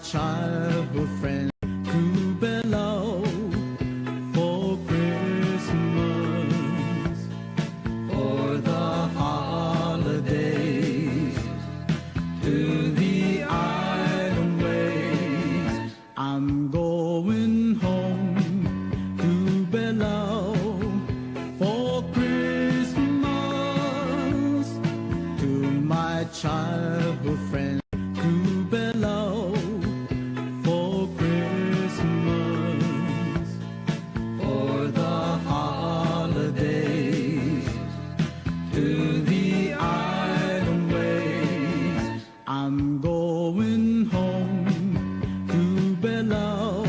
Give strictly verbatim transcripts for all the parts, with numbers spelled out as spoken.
childhood friend to Belau for Christmas, for the holidays, to the island ways. I'm going home to Belau for Christmas, to my childhood friend to Belau for Christmas, for the holidays, to the island ways. I'm going home to Belau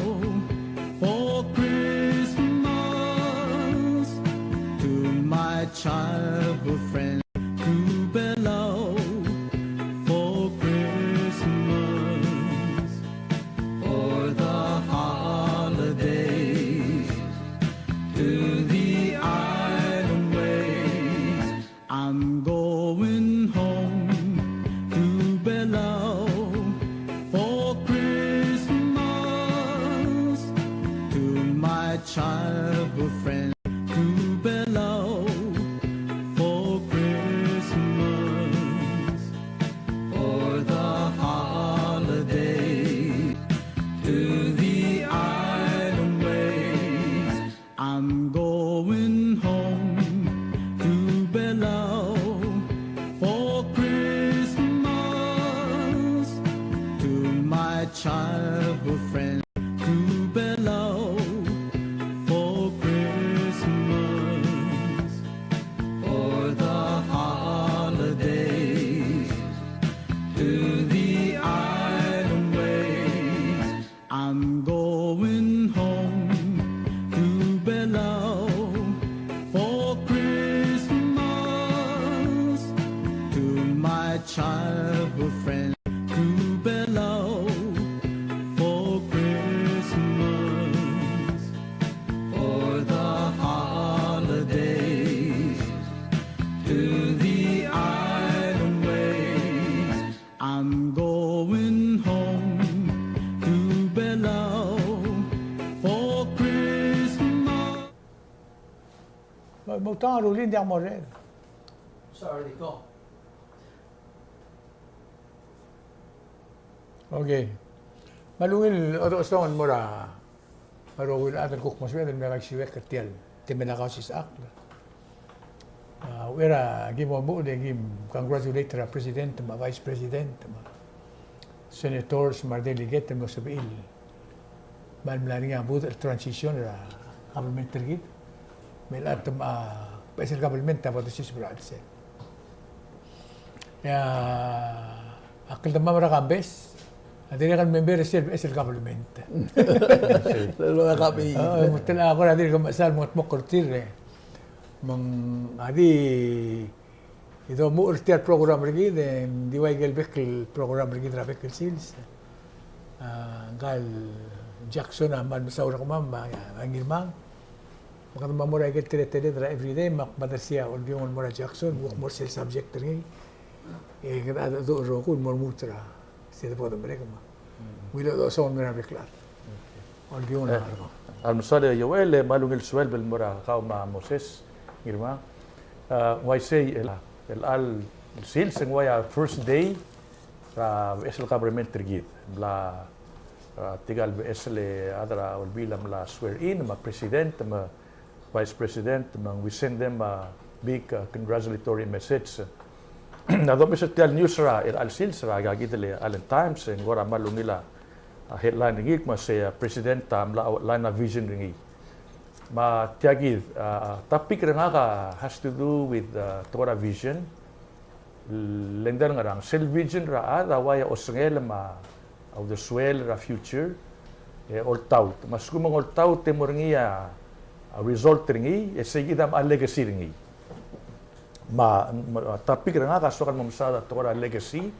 for Christmas, to my childhood friend to Belau for Christmas, for the holidays, to the island ways. I'm going home to Belau for Christmas, to my childhood friend to Belau for Christmas, for the holidays, to the island ways. I'm going home to Belau for Christmas, to my childhood friend to Belau for Christmas, for the holidays, to the island ways. I'm going home to Belau for Christmas, to my childhood friend to Belau for Christmas, for the holidays, to the island ways. I'm going home to Belau for Christmas. Mo, mo tang a rullii, ng diak mo er a... Sorry, go. Okay. Me a ungil chodechosong el mo er a a rokui el chad el kuk mo sebeched el me kaisiuekl er tia el temel a Kausisechakl. A, uchei er a ki mo omuchel e ki congratulate er a President me a Vice President me a Senators me a Delegate el mo sebechir el kmal mla er ngii a budech el transition er a government er kid. Me a chelecha me a beches el government a bo dosiseb er a chelsel. E a kldemam er a Kambes a dirrek el member er sel beches el government. Lelo a kabi. A, me te la kora dirk mechesang el mo kldmokl er tir e. Me ng a di, di domuchel er tia el program er kid, e ng di ua ikel bek el program er kid er a bek el sils. A, ngka el Jackson a kmal mesaul er kemam, a, a Ngirmang. Me kede mo er a ikel teleteled er a everyday, me ak mad er sei a Olbiong el mo er a Jackson, me kuk mo er sel subject er ngii. E kede mengedecheduch el rokui el mo lmuut er a sel bo de merek me. Ungil chodechosong el mo er a bek el chad. Olbiong el... A, a le mesaul e Joel, e kmal ungil sueleb el mo er kau me a Moses, Ngirmang. A, ng uaisei el, el chelecha el sils e ng ua a first day er a beches el government er kid. Mla er tirka el beches el chad er a Olbiil a mla swear in, me a President, me a Vice President, me we send them a big, uh, congratulatory message. A domes er tia el news er a, er a chelecha el sils er a, er kid el Island Times, e ng kora kmal ungil a, a headline er ngii, me sei a President a mla outline a vision er ngii. Me tia kid, a, topic er ngak a has to do with, a, tekoi er a vision. Le ng di ngerang, sel vision er a chad a ua a osengel me a uldesuel er a future, e oltaut. Me a lsekum ng oltaut e mo er ngii a, a result er ngii, e sei kid a legacy er ngii. Me a, me a topic er ngak a soak el mo mesaod a tekoi er a legacy.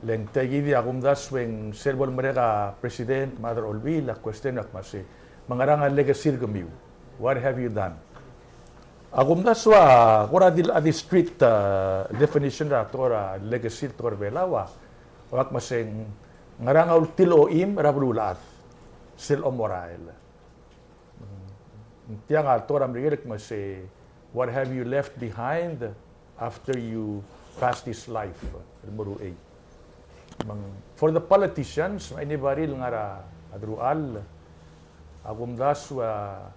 Le ng tia kid a kumdasu e ng sel bo lemerek a President me a chad er a Olbiil a question a kmo sei, me ngerang a legacy er kemiu? What have you done? A kumdasu a kora di, a di street, a, definition er a tekoi er a legacy er a tekoi er a Belau a, a kmo sei ng Ngerang a ultil ochim er a beluulechad sel omorael. Tiang a tekoi er a Merikel el kmo se, what have you left behind after you pass this life? El mo er uchei. Me ng, for the politicians, anybody el ngar er a deruchall, a kumdasu a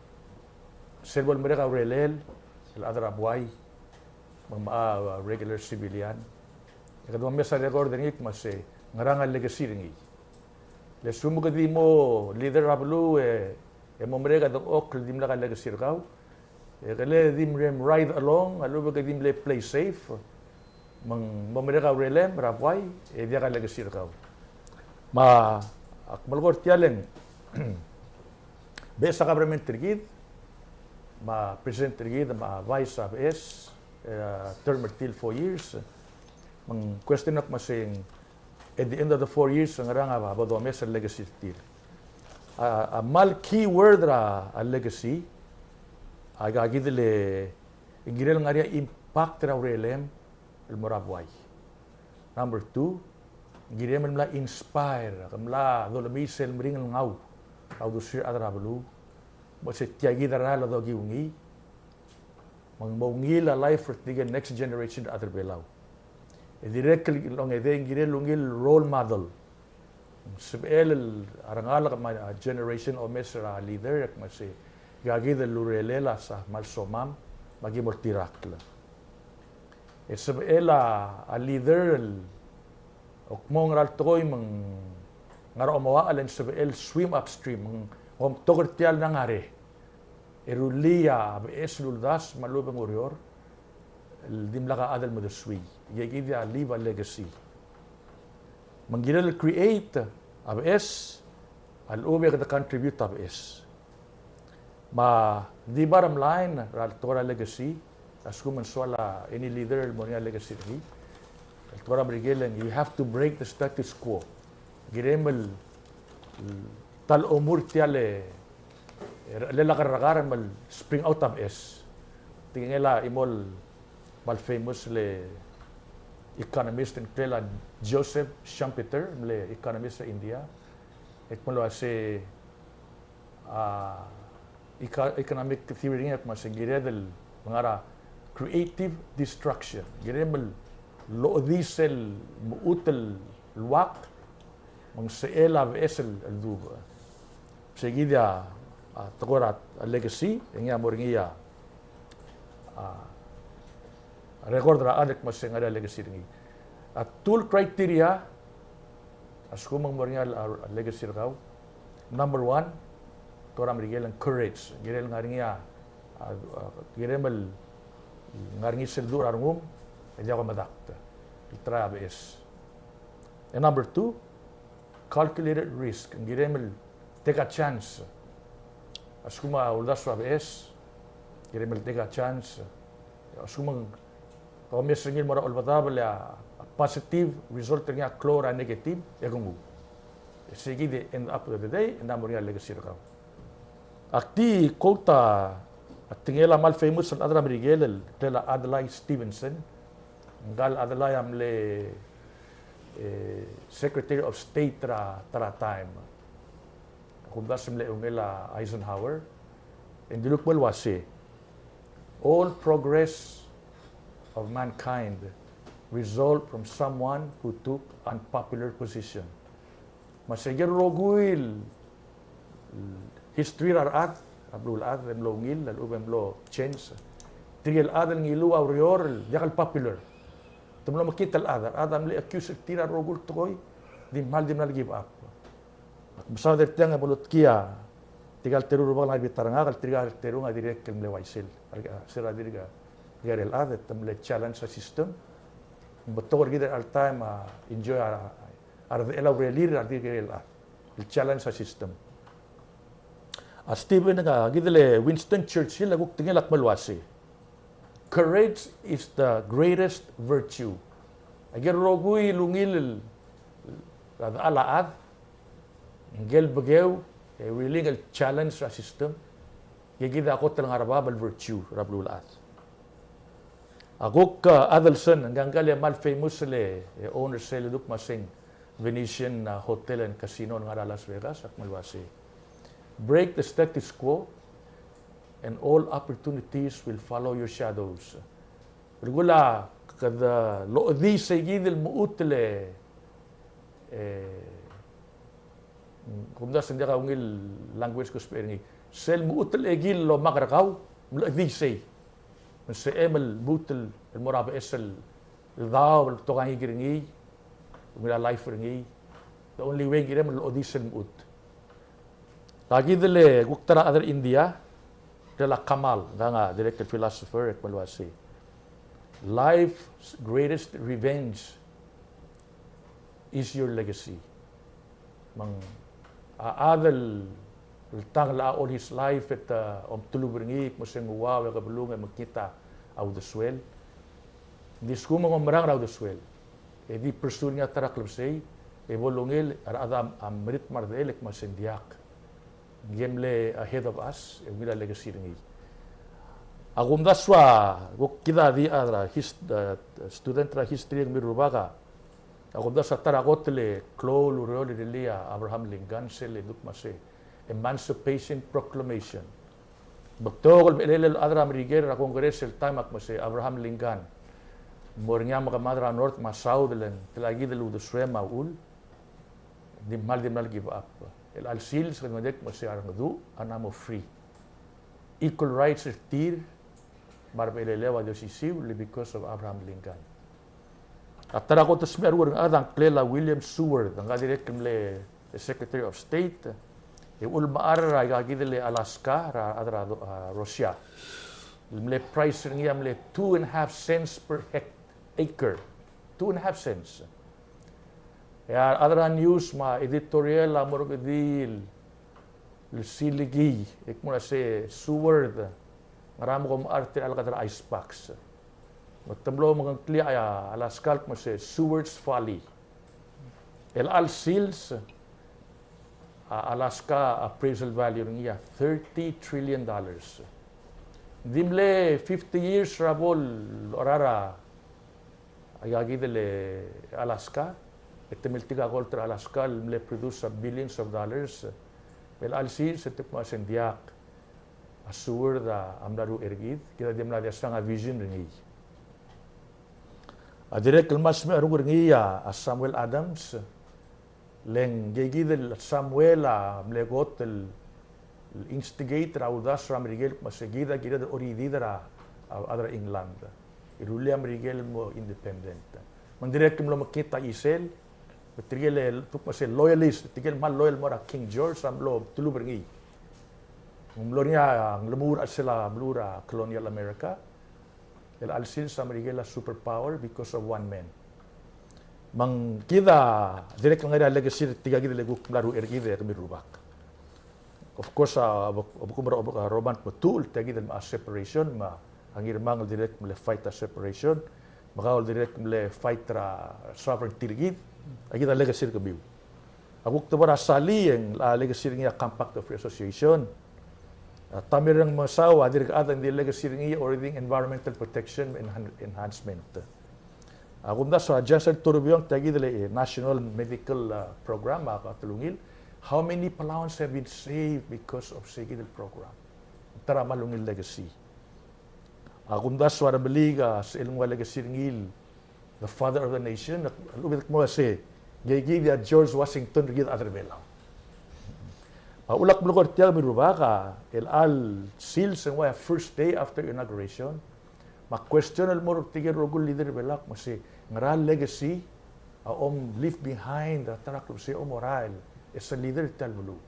sel bo lemerek a urerel el chad er a buai, me ng mo a regular civilian. E kede mo mesa record er ngii el kmo se ngerang a legacy er ngii. Le lsekum ke di mo leader er a beluu e, e mo merek a dengchokl el dimlak a legacy er kau, e ke le di mle ride along, a lechub e ke di mle play safe, me ng mo merek a urerem er a buai, e diak a legacy er kau. Me ak melekoi er tia el ng beches a government er kid, me a president er kid, me a vice a beches, e, term er tir el four years. Me ng question a kmo se ng at the end of the four years, ngerang a bo domes a legacy er tir. A, a kmal key word er a, a legacy, a, aika kid el ng kirel ngar er ngii a impact er a urerem el mo er a buai. Number two, ng kirem el mla inspire, ke mla dolemiis el meringel ngau a uldesuir a rechad er a beluu, me se tia kid a rael a dokiu ngii, me ng mo ungil a life er tirke el next generation er a rechad er a Belau. E dirrek el ongedei, ng kirel ungil role model. Sebechel a rengalek me a generation omes er a leader, e kmo se aika kid el urerel a se kmal somam, me aki mo oltirakl. E sebechel a leader el kmo ng ngar er a tekoi me ng ngar er a omoachel e ng sebechel swim upstream, me ng omtok er tia el ngar er ngii. E rullii a beches el uldasu me a lechub e ng ureor el dimlak a chad el medesuii. Aika kid a leave a legacy. Me ng kirel el create a beches, a lechub e kede contribute a beches. Me a di bottom line er a tekoi er a legacy, a lsekum ng soal a any leader el mo er ngii a legacy er ngii, el tekoi er a Merikel e ng, you have to break the status quo. Kirem el, el ta el omur tia el, e, le lak el rekar me el spring out a beches. Tirke el chimo el kmal famous el economist el ngklel a Joseph Schumpeter, el mle economist er a India. E kmo el uase a eco-, economic theory er ngii a kmo se ng kired el ngar er a creative destruction. Kirem el ochedii sel mechut el uak, me ng sebechel a beches el, el dubech. Sei kid a, a, tekoi er a legacy, e ngii a mo er ngii a, a, record er a chad el kmo se ng ngar er ngii a legacy er ngii. A two el criteria, a lsekum ng mo er ngii a, a legacy er kau. Number one, tekoi er a Merikel e ng courage. Kirel ngar er ngii a, a, a, kirem el ngar er ngii sel duch er a rengum, e diak ko medakt el try a beches. E number two, calculated risk. Ng kirem el take a chance. A lsekum a uldasu a beches, kirem el take a chance. A lsekum ng omes er ngii el mo er a olbedabel e a positive result er ngii a klou er a negative, e ke nguu. E sei kid e end up of the day, e ng mo er ngii a legacy er kau. Ak di quote a, a tekingel a kmal famous el chad er a Merikel el ngklel a Adlai Stevenson. Ngka el Adlai a mle, e, Secretary of State er a, er a time. A kumdasu e mle eungel a Eisenhower. E ng dilu el kmo el uase, all progress of mankind result from someone who took unpopular position. Me se aike el rokui el history er a rechad, a beluulechad, e mlo ungil, a lechub e mlo change. Tirke el chad el ngiluu a ureor el diak el popular. Te mlo mekngit el chad, a rechad a mle accuse er tir a rokui el tekoi, di kmal di mla give up. Ak mesaod er tiang e bo lotkii a tirka el teru el rubak el ngar er a bita er ngak, el tirka el teru a dirrek el mle uaisei. A se er a dirk ngar er ngii el chad, e te mle challenge a system. Ng betok er kid er chelecha el taem a enjoy a a redechel a urerir a dirk el chad el challenge a system. A Stephen, a kid el Winston Churchill a kuk tekingel a kmo el uase, courage is the greatest virtue. Aike el rokui el ungil er a dechal a chad, ngike el bekeu e willing el challenge a system, e kid a kot el ngar er a bab el virtue er a beluulechad. A kuk, a, Adelson, ngka el kmal famous el, e, owner er sel duk me a seng Venetian, uh, Hotel and Casino el ngar er a Las Vegas, a kmo el uasei, "Break the status quo and all opportunities will follow your shadows." Belkul a kede lochedii sei kid el lmuut el, e, kumdasu e ng diak a ungil language el kusbech er ngii. Sel lmuut el ekil el omak er kau, mlochedii sei. Me sebechem el lmuut el mo er a beches el daob el betok a ngikel er ngii, ungil a life er ngii. The only way ng kirem el lochedii sel lmuut. Ngka kid el kuk ta er a chad er a India, el Kamal, ngka a dirrek el philosopher, e kmo el uasei, "Life's greatest revenge is your legacy." Me ng a chad el tang el all his life e te omtelubel er ngii, kmo se ng ua e kebelung e mekngit a uldesuel. Ng di lsekum ng omerang er a uldesuel e di pursue er ngii a ta er a klebesei, e bo lungil a rechad a merit me a redechel e kmo se ng diak. Ng mle ahead of us, e ungil a legacy er ngii. A kumdasu a, kuk kid a di a, a his-, a student er a history e kemiu el rubak a, a kumdasu a ta er a kot el klou el ureor el rirellii a Abraham Lincoln, sel kmo se Emancipation Proclamation. Betok el mechelellel a rechad er a Merikel er a Congress el taem a kmo se Abraham Lincoln, mo er ngii a mekemad er a North me a South, le ng tia kid el uldesuem a uchul, di kmal, di kmal give up. El chelecha el sils, kede medengei el kmo se a rengud a mla mo free. Equal rights er tir, me a rebechelel a di osisiu, because of Abraham Lincoln. A ta er a kot el smecher er ngii a ngklel a William Seward, ngka dirrek el mle Secretary of State, e ulemechar er aika kid el Alaska, er a, er a, a, Russia. El mle price er ngii a mle two and a half cents per hect-, acre. Two and a half cents. E a rechad er a news me a editorial a mo er kid el, el silekii, e kmo se Seward, ngera me kom art er a chelecha el ice box. Me te mlo mengeklii a Alaska el kmo se Seward's Folly. El chelecha el sils, a Alaska appraisal value er ngii a thirty trillion dollars. Ng di mle fifty years er a bo locherar a aika kid el Alaska, e te miltik a gold er a Alaska el mle produce a billions of dollars. Me el chelecha el sils e te kmo se ng diak, a Seward a mla ruchei er kid, kid a di mla diak sang a vision er ngii. A dirrek el kmal smecher er ngii a, a Samuel Adams, le ngii kid el Samuel a mle kot el instigate er a uldasu er a Merikel el kmo se kid a kired el oridid er a, a, a rechad er a England. E rullii a Merikel el mo independent. Me ng dirrek el mlo mekngit a chisel, me tirke el, te kmo se loyalist, tirke el kmal loyal el mo er a King George, a mlo telubel er ngii. Ng mlo er ngii a, ng lemuul er a chelsel a beluu er a colonial America. El chelecha el sils a Merikel a superpower because of one man. Me ng kid a dirrek el ngar er ngii a legacy er tirka kid el kuk mla ruchei er kid e kemiu el rubak. Of course, a, a, a, a Roman Tmetuchl, tia kid el mla separation, me a Ngirmang el dirrek el mle fight a separation, me kau el dirrek el mle fight er a sovereignty er kid, a kid a legacy er kemiu. A kuk tobed er a Salii e ng, a legacy er ngii a Compact of Free Association. A Tommy Remengesau a dirk chad, e ng di legacy er ngii a orriding environmental protection and enhan-, enhancement. A kumdasu a Johnson Toribiong, tia kid el, e, National Medical, a, Program, a, a telungil. How many Palauans have been saved because of sei kid el program? Ta er a kmal ungil legacy. A kumdasu a Remeliik a sel nguu a legacy er ngii el the father of the nation, a lechub e te kmo se, ngii kid a George Washington er kid a chad er a Belau. Me a ulak melekoi er tiang, kemiu el rubak, a, el chelecha el sils e ng ua first day after inauguration, me a question el mo er tirke el rokui el leader er a Belau el kmo se, ngera el legacy a om leave behind er a ta er a klebesei a omorael e sel leader er tia el beluu.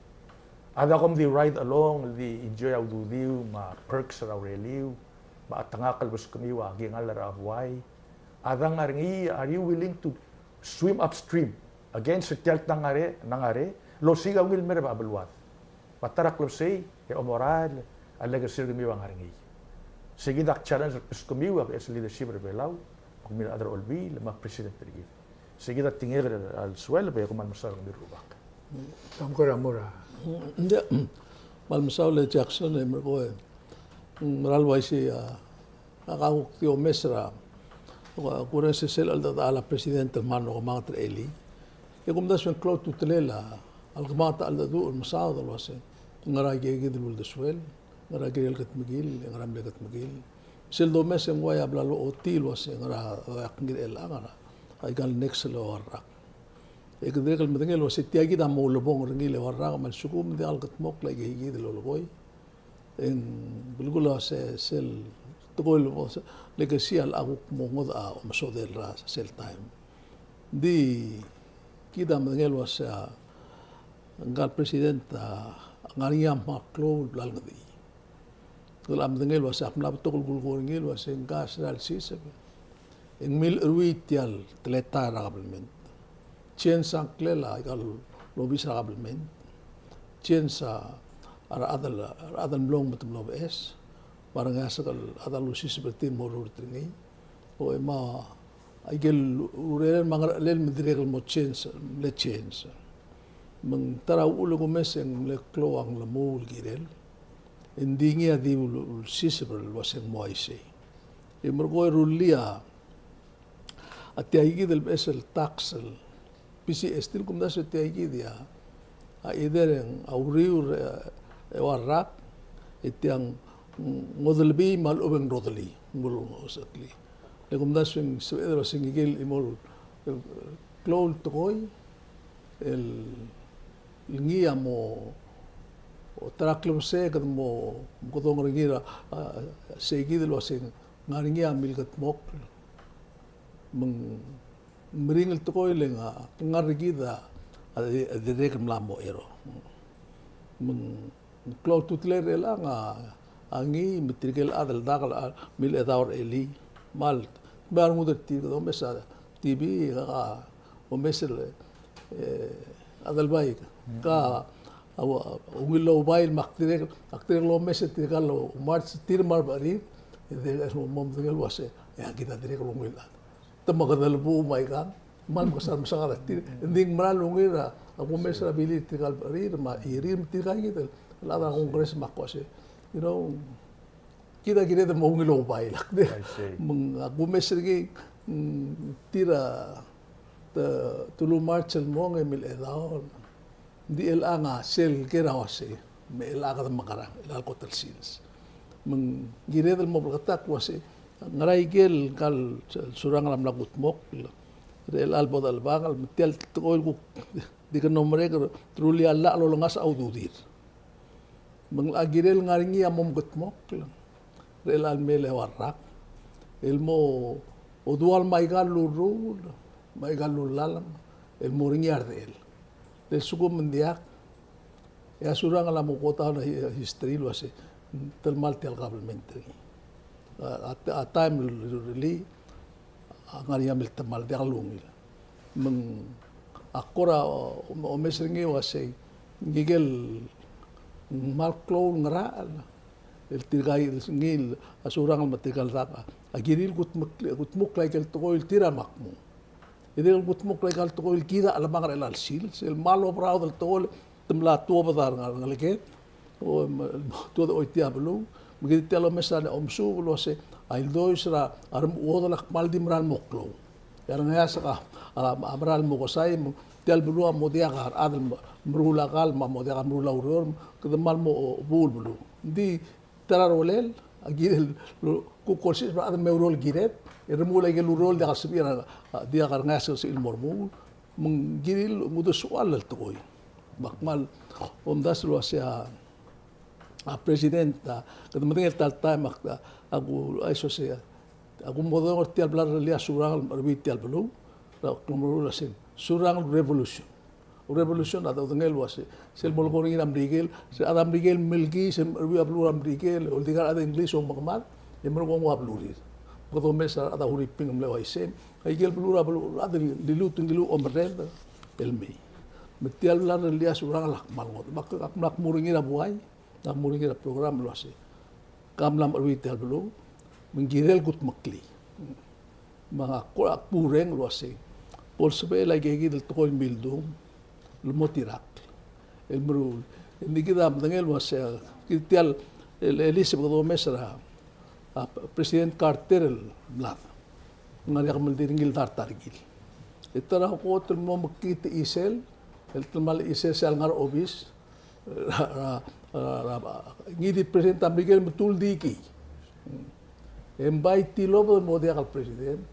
A diak kom di ride along, di enjoy a ududiu me a perks er a ureliu, me a chetengakl el beskemiu a kingall er a buai. A dang ngar er ngii, are you willing to swim upstream against er tia el tang ngar er ngii, el osiik a ungil mei er a beluad? Me a ta er a klebesei e omorael a legacy er kemiu a ngar er ngii. Sei kid a challenge er kemiu a beches el leadership er a Belau, me kemiu el chad er a Olbiil, me a president er kid. Sei kid a tekingek er a lesuel, e kmal mesaul er kemiu el rubak. Kmal mesaul. Ng di, kmal mesaul e Jackson, e merkong e, mm, mera el uaisei a, a kuk di omes er a, a, kurrenges er sel cheldechedechal a president el kmal mlo kemanget er a elii. E kumdasu e ng klou a ultutelel a lekemangel a cheldecheduch el mesaod el uase ngera aike kid el uldesuel, ngera kirel el kedmekill, ngera mle kedmekill. Sel domes e ng ua a bla lochotii el uase ngera a ua a kngirel a ngera aika el next el eua el rak. E ke dirrek el medengei el uase tia kid a mo ulebongel er ngii el eua el rak me a lsekum ng diak el kedmokl aike kid el lolekoi. E ng belkul a se, sel tekoi el mo, se, legacy a locha kuk mo ngodech a omesodel er a sel taem. Ng di kid a medengei el uase a ngka el president a ngar er ngii a kmal klou el bla lengedechii. Kede medengei el uase a mla betok el kulekoi er ngii el uase ngka sera lsiseb e ng mle cheruii tia el teletael er a kabelment. Change a ngklel aika el obis er a kabelment. Change a rechad el, rechad el mlong me te mlo beches. Me a rengeasek el chad el lusiseb er tir el mo ruul er ngii. O e me aike el urerel me a ngerchelel me dirrek el mo change, mle change. Me ng ta er a uchul e kumes e ng mle klou a nglemuu el kirel. E ng di ngii a di ul, ulsiseb el uase ng mo uaisei. E merekong e rullii a a tia kid el beches el tax el P C S T el kumdasu e tia kid a, a either e ng a uriul er a eua el rak, e tiang ng odelbii me a lechub e ng rodelii, ng ul oseklii. Le kumdasu e ng sebeched el uase ng ikel chimo el klou el tekoi el ngii a mo, o ta er a klebesei e kede mo, mo kedong er ngii er a, a, sei kid el uase ng ngar er ngii a mle kedmokl. Me ng meringel el tekoi el ngar er kid a, a, a dirrek el mla mo error. Me ng klou a ultutelel er chelechang a, a ngii me tirke el chad el dak el, a, mle chedaol er elii. Me a le, me a rengud er tir, kede omes a T V, a, omes el, e, Adelbai, ka, a, ua, ungil el oubail me ak dirrek, ak dirrek el omes er tirka el march, tir me a rebecherir, e dirrek el mo medengei el uase, e, a kid a dirrek el ungil el chad. Te mekede el buch me aikang, me a le mekesai a mesaod er tir. Ng di ng mera el ungil er a, a kumes er a bilir tirka el becherir, me a chirir, me tirka kid el, el chad er a Congress me ak uase, you know, kid a kired el mo ungil el oubail. I see. Me ng a kumes er ngii, mm, tir a, te, te lu march el mong e mle chedaol. Ng di chelechang a sel ker a uase, me chelechang kede mekerang, chelechang el kot el sils. Me ng kired el mo bleketakl el uase, ngera ikel kal surangel a mla kudmokl er chelechang el bo dechelebangel, me tia el tekoi el kuk di kede mo merek, te rullii a llach el olengasech a ududir. Me ng locha kirel ngar er ngii a mo mekedmokl er chelechang el mei el eua el rak el mo odual me aika el lurruul me aika el lulalem el mo er ngii a redechel. Le lsekum ng diak, e a Surangel a mo kot a hi-, history el uase te kmal tia el government er ngii. A, a, a taem el rirellii a ngar er ngii a mle temall, diak lungil. Me ng a kora o-, omes er ngii el uasei, ngike el kmal klou el ngerachel el tirka el ngii a Surangel me tirka el dak a kirir el kudmuk-, kudmukl aike el tekoi el tir a mla kmu. E dirrek el kudmukl aika el tekoi el kid a chelemang er chelecha el sils, el kmal oberaod el tekoi el te mla tuobed a rengeleked, o, me, tuobed a choitii a beluu, me kid tia el omes er a omesuub el uase a ildois er a remechuodel a kmal di mera el mo klou. E a rengeasek a, a, a mera el mo kesai, me tia el beluu a mo diak a rechad el meruul a kall, me a mo diak a meruul a ureor, me kede kmal mo obuul beluu. Ng di ta er a rolel a kirel el kuk olsiseb er a rechad el me oureor el kired, e remuul aike el ureor el diak a sebechir a, a, diak a rengeasek el sebechir el mo remuul, me ng kirir el ngudesuchall el tekoi. Me ak kmal omdasu el uasei a, a president a, kede medengei el ta el taem a, a, a ku, a, isei a, a kumdasu er tia el bla lerellii a Surangel me a rebii tia el beluu, er a klou el meruul a sel Surangel Revolution. Revolution a dodengei el uasei, sel molekoi er ngii er a Merikel, sel chad er a Merikel el melkii, sel meruul a beluu er a Merikel, oldikar a chad er a Inglis e omekemad, e merekong ua belurir. Kede omes a rechad er a Huriping el mle uaisei, aike el beluu er a beluu, rechad el liluut, liluut omerreder el mei. Me tia el bla lerellii a Surangel a kmal ngodech. Me ak, ak mla kmu er ngii er a buai, ak mla kmu er ngii er a program el uasei, ka mla meruul tia el beluu, me ng kirel kudmeklii. Me ak kora kbureng el uasei, bo lsebechel aike kid el tekoi el mildung el mo tirakl el meruul. Ng di kid a medengei el uasei, kid tia el, el, el chiseb e kede omes er a, a, President Carter el mlad. Ng ngar er ngii a kemeldiil er ngii el dart a rekil. E te er a kot el mo mekngit a chisel, el te kmal chisel sel ngar er a obis, er a, er a, er a, er a, ngii di President a Merikel me te uldikii. E ng bai tilobed el mo diak el President.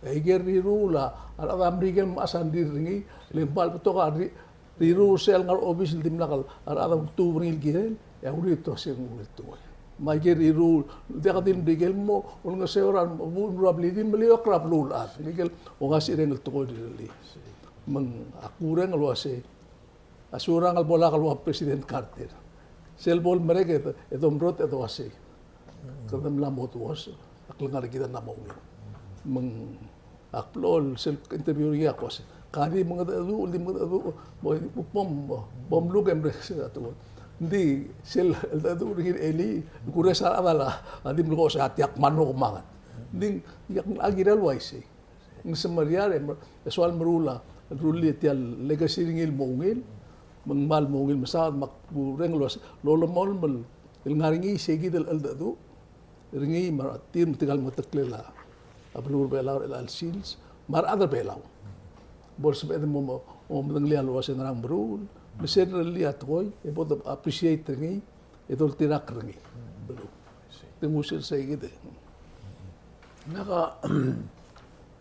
E aike el riruul a rechad er a Merikel me a sandrir er ngii, le ng kmal betok a ri-, riruul sel ngar er a obis el dimlak a rechad a ultuub er ngii el kirel, e a uriul e te uasei ng ungil tekoi. Me aike el riruul, diak di el Merikel el mo olengeseu er a, mo, mo er a blil di meliokl er a beluulechad. Merikel, ongasireng el tekoi el rirellii. Me ng, ak oureng el uasei, a Surangel a bo lak el ua President Carter. Sel bo lemerek e, e domrot e doasei. Kede mla mo duos, a klengar er kid a mla mo ungil. Me ng, ak blechoel sel interview er ngii a kuasei, ka di mengedecheduch, di mengedecheduch, bo, bo, bo, bo mluk e mrekesii a tekoi. Ng di sel cheldecheduch er ngii er elii, kures a rechad a di mlekoi a tia kmal mlo kemanget. Ng di, ng diak, a kirel uaisei. Ng semeriar e mer-, e soal meruul a, rullii tia el legacy er ngii el mo ungil, me ng kmal mo ungil mesaod. Me ak oureng el uasei, lolemolem el ngar er ngii sei kid el cheldecheduch er ngii me a tir me tirka el mengeteklel a beluu er a Belau er chelecha el sils, me a rechad er a Belau. Bo lsebeched el mo, mo, mo medengelii el uasei ngerang meruul, me sel rirellii a tekoi, e bo de appreciate er ngii, e doltirakl er ngii. Beluu. Te nguu sel sei kid e. Ngak a,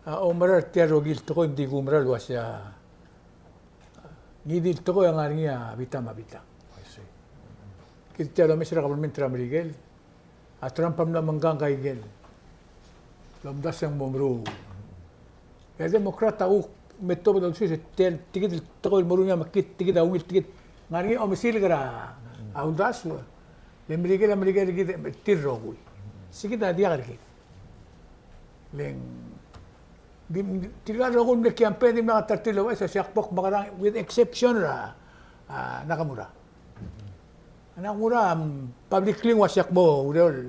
a, oumera er tia el rokui el tekoi, ng di kuumera el uasei a, ngii di el tekoi a ngar er ngii a bitang me a bitang. Kid tia el omes er a government er a Merikel, a Trump a mla mengkang a ikel lomdasu e ng mo meruul. E a Democrat a kuk me tobed el ousuis e tia el tikid el tekoi el meruul er ngii a mekngit, tikid a ungil tikid. Ngar er ngii a omesilek er a uldasu, le Merikel a Merikel er kid, tir el rokui. Sei kid a diak er kid. Le ng, di, di, tirka el rokui el mle campaign a dimlak a ta er tir el ouchais el uasei ak bo kmekerang, with exception er a, a, Nakamura. A Nakamura, mm, publicly ng uasei ak mo oureor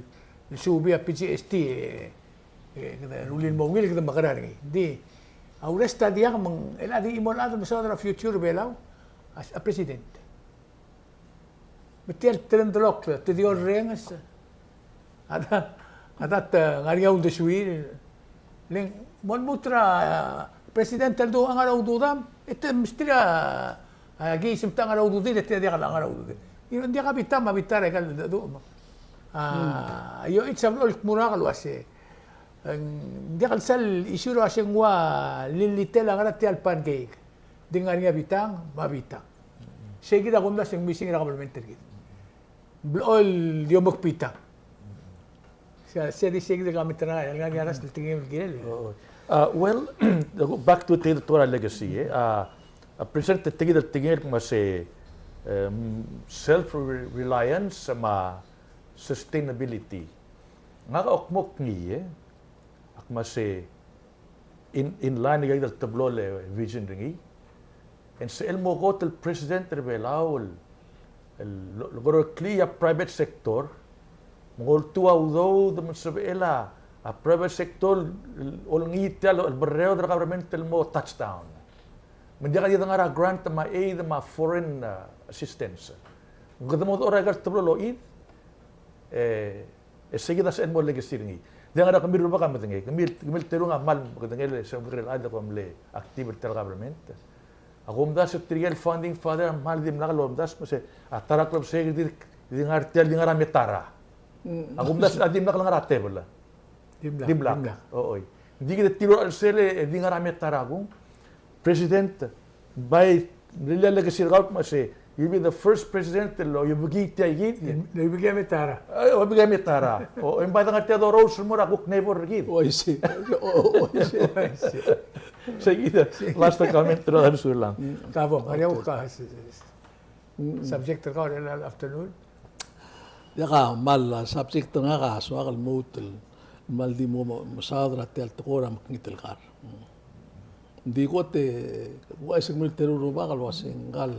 el suubii a PGST, e, e, kede rullii el mo ungil, kede mekerang er ngii. Ng di, a ures a diak me ng, el a di chimo el chad el mesaod er a future er a Belau, a, a president. Me tia el terengelokl, te di orrenges. A ta, a ta, te ngar er ngii a uldesuir. Le ng mo lmuut er a, a, president el dmu a ngar er a ududam, e te mesterir a, a, kiis me te ngar er a ududir, e te diak el ngar er a ududir. Ng diak a bitang me a bitang er a ikal, a, a, io, it's a blechoel kmo er a kuk el uasei. Ng diak el sal issue er a uasei ng ua lilitel a ngar er tia el pancake. Di ngar er ngii a bitang me a bitang. Sei kid a kumdasu e ng missing er a kabelment er kid. Blechoel di omekbitang. Sei, sei di sei kid a comment er ngak, el ngar er ngii a rasel tekingem el kirel. Oh, oh. Uh, well, back to the, to our legacy, eh? Uh, a president a tekingel, tekingel el kmo sei, um, self-reliance me a sustainability. Ngak a kmo ng ngii, eh? Ak kmo sei, in, in line er kid el teblo el vision er ngii. E ng sebechel el mo kot el president er a Belau el, el, el, lokereklii a private sector, me ng oltuu a udoud me ng sebechel a, a private sector el, el olengit tia el, el berreod er a government el mo touch down. Me ng diak di dengar er a grant me a aid me a foreign, uh, assistance. Me kede mo dechor er a ikal teblo el ochid, e, e sei kid a sebechel el mo legacy er ngii. Diak, ngera kemiu el rubak a medengei, kemiu, kemiu el terung a kmal mekedengei el se, mekekerei el chad el kom mle active er tia el government. A kumdasu e tirke el founding father a kmal dimlak lomdasu me sei, a ta er a klebesei e di, di ngar er tia el di ngar er a metara. Mm. A kumdasu a dimlak lengar er a tebel. Dimlak, dimlak. Dimlak. Ochoi. Ng di kid a tirke el sel e di ngar er a metara a kung. President, bai, mle legacy er kau el kmo sei, you'll be the first president el oiobekii tia el kid. El oiobekii a metara. Eh, oiobekii a metara. O, e ng bai dengar er tia el dorous el mo er a kuk neighbor er kid. Oh, I see. Oh, oh, I see. I see. Sei kid a last comment er a Sulang. Mm. Ka bo, okay. Ka, si, si, si. Mm. Subject er kau er a afternoon? Diak, a kmal, a, subject er ngak a soak el lmuut el kmal di mo, mo, mesaod er tia el tekoi er a mekngit el kar. Mm. Ng di kot e, uaisei, kemiu el teru el rubak el uasei ngka el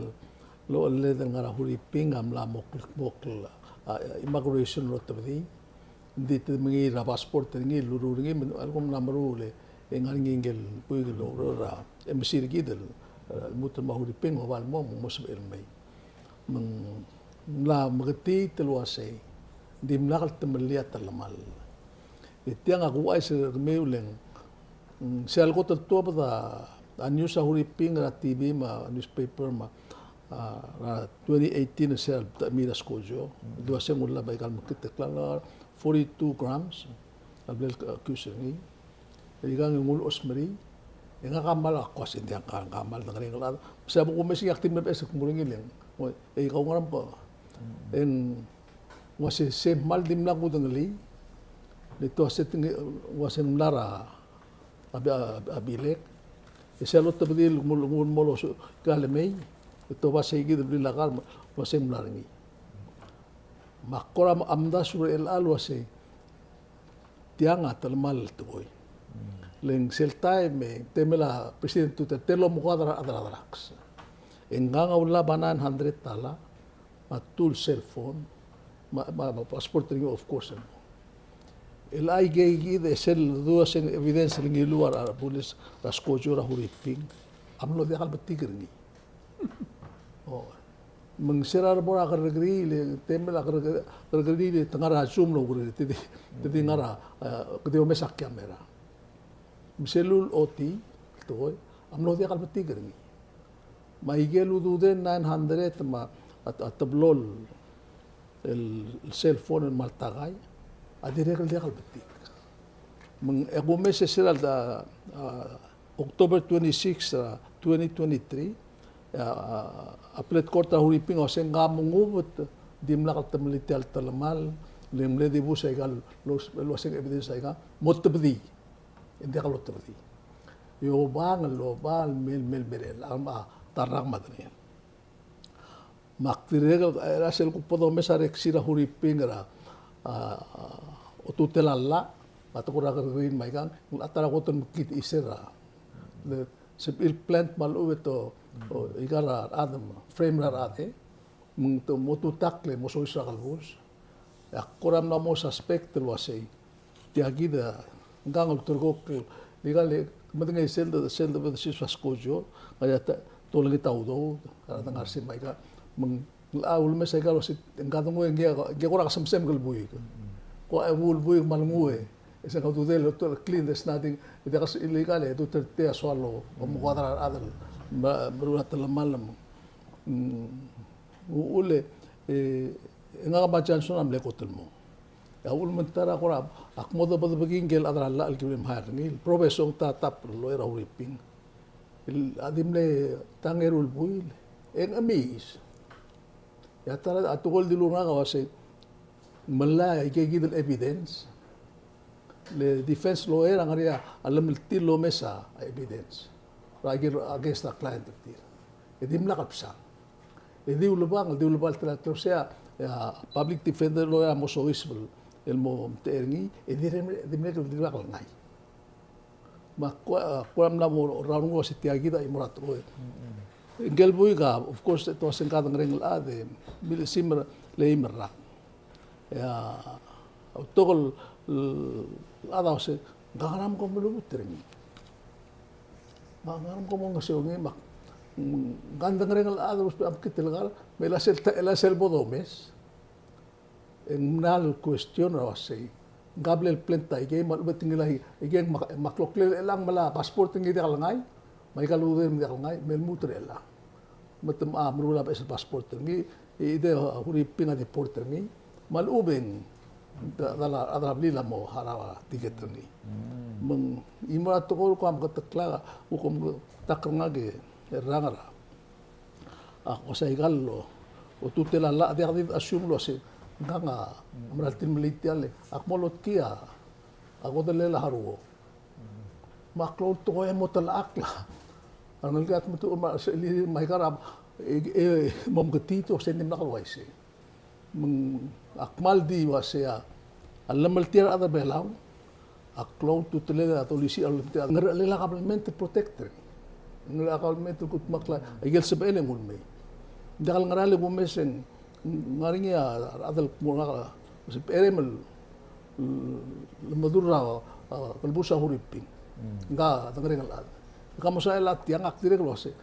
ochelled el ngar er a Huriping a mla mo kldmokl, a, immigration el otebedii. Ng di te mengiil er a passport er ngii el lurruul er ngii, me a lsekum ng mla meruul e ng ngar er ngii ngike el buik el oureor er a embassy er kid el, e, lmuut el mo er a Huriping me a oba el mo, mo sebechel el mei. Me ng mla meketiit el uasei, ng dimlak el temellii a telemall. E tiang a kuuchais er kemiu el ng, mm, sel kot el tuobed a A news a Huriping er a T V me a newspaper me a, a, er a twenty eighteen er sel techemii er a skojo. Dua se ng ullab a ikal mekngit el klalo, forty-two grams a bla le accuse er ngii. E ikang e ng ulechosmerii. E ngak a kmal, ak ua se ng diak, ngak a kmal dengerenger el chad. Se a bo kumes e ak di mle beches el kmo er ngii el ng, e ikau ngerang ko. E ng ua se, se kmal dimlak kudengelii. Le te ua se, te ng ua se ng mla er a a bi-, a, a bilek. E sel otebedii el mo, mo, mo losu-, ka el mei, e te oba sei kid el blil a kar, me ua se ng mla er ngii. Me ak kora mdasu er chelecha el ua se tiang a telemall el tekoi. Le ng sel taem e, temel a President Duterte, te lomekoad er a rechad er a drugs. E ngkang a ullab a nine hundred dollar, me a two el cell phone, me a, me a, me a passport er ngii, of course. El aikei kid e sel dua se ng evidence el ngiluu er a bulis er a skojo er a Huriping a mlo diak el betik er ngii. O, me ng se er a rebo er a kerrekeriil, temel a kerrekeriil, kerrekeriil e te ngar er a Zoom el oukerrekeriil, te di, te di ngar er a, e, kede omes a camera. Me sel ulechotii el tekoi a mlo diak el betik er ngii. Me aikel ududel nine hundred me a, a, a teblo el, el cell phone el kmal takai a dirrek el diak el betik. Me ng, e kumes e sel, a, a, October twenty-six, a, twenty twenty-three, a, a, a appellate court er a Huriping a ua se ng ka mengubet, dimlak el temellii tia el telemall, le ng mle dibus a ikal los-, el ua se ng evidence a ikang, mo tebedii. E ng diak lotebedii. E obang, el obang, el mei, mei, mei, el, a, ta el rak me a dengel. Me ak dirrek el, er a sel kuk bo domes a rekesi er a Huriping er a, a, a, otutel a llach, me a tekoi er a kerrekeriil me a ikang, ng locha ta er a kot el mekngit er a, le, sebechir el plant me a lechub e te, o, ikal a rechad, frame er a rechad, e. Me ng te mo tutakl e mo soiseb er a kelebus. E ak kora mla mo suspect el ua sei, tia kid a ngkang a ulterekokl, ikal e, medengei sel de, sel de, de siseb a skojo, ngar er ngii a ta, te olengit a udoud, a rechad a ngar er sei me a ikang, me ng locha ulemes a ikal ua sei, ngka a denguu e ngii a, ngii a kora kesemsem el buik. Ko a ebu el buik me a lenguu e, e se ng ududel, te clean, there's nothing, e diak el se, ikal e, Duterte a soal el omekoad er a rechad el, me, meruul a telemall me ng, mm, Uchul e, e, ngak me a Johnson a mle kot el mo. E a uchul me ng ta er a kora, ak mo debedebekii ngike el chad er a llach el ki mle hire er ngii, el professor, ng ta top lawyer er a Huriping. El, a di mle ta er a eru el buil, e ng chemiis. E a ta er a, a tekoi el dilu er ngak a ua se, ng melai a ikeikid el evidence. Le defense lawyer a ngar er ngii a llemeltir el omes a evidence er a ikel against a client er tir. E dimlak el bsang. E di ulebangel, di ulebangel el ta er a klou, se a, a public defender lawyer a mo soiseb el mo omtechei er ngii, e di rem-, di merek el dirkak lengai. Me ak kora, ak kora mla mo raun nguu a se tia kid a chimo er a tekoi. Ngike el buik a, of course, te ua se ng kadengerenger el chad e milechesimer el eim el rak. E a, a betok el, el chad a ua se, ngka a ngera me kom melubet er ngii. Me a ngera me kom olengeseu er ngii, me ak, mm, ng kadengerenger el chad el ousbech a mekngit el kar, me chelecha sel ta-, chelecha sel bo domes. E ng mla el question er a ua sei, ngka a bla el plant a ikei, me a lechub e te ngilai a ikei, me ak, me a kloklel er chelechang me a passport er ngii a diak lengai, me a ikal ududel me ng diak lengai, me lmuut er chelechang. Me te mla meruul a beches el passport er ngii, e de Huriping a deport er ngii, me a lechub e ng, a chad er a, chad er a blil a mo harau a ticket er ngii. Me ng chimo er a tekoi el kuk meketeklak, kuk meketeklak er ngak e rrang er a, ak ua se a ikal, otutel a llach a diak di assume el ua se, ngkang a mera el tilemellii tia le, ak mo lotkii a kodellel a haruo. Me a klou el tekoi e mo telechakl a rengelekir a tmetuchl me a, se, li, me a ikar a, e, e, mo meketii, te ua se ng dimlak el uaisei. Me ng, ak kmal di ua se a, a llemeltir a rechad er a Belau a klou a ultutelel a dolisiich a ulemtechei, ngerchelel a government el protect er ngii. Ngerchelel a government el kudmeklii a ikel sebechel e ng ulemei. Ng diak el ngera le kumes e ng ngar er ngii a rechad el kmo er ngak a, se becherei me lemeduch er a, a, kelebus a Huriping. Ngka a dengerenger el chad. Ke mo soal a tiang, ak dirrek el uase,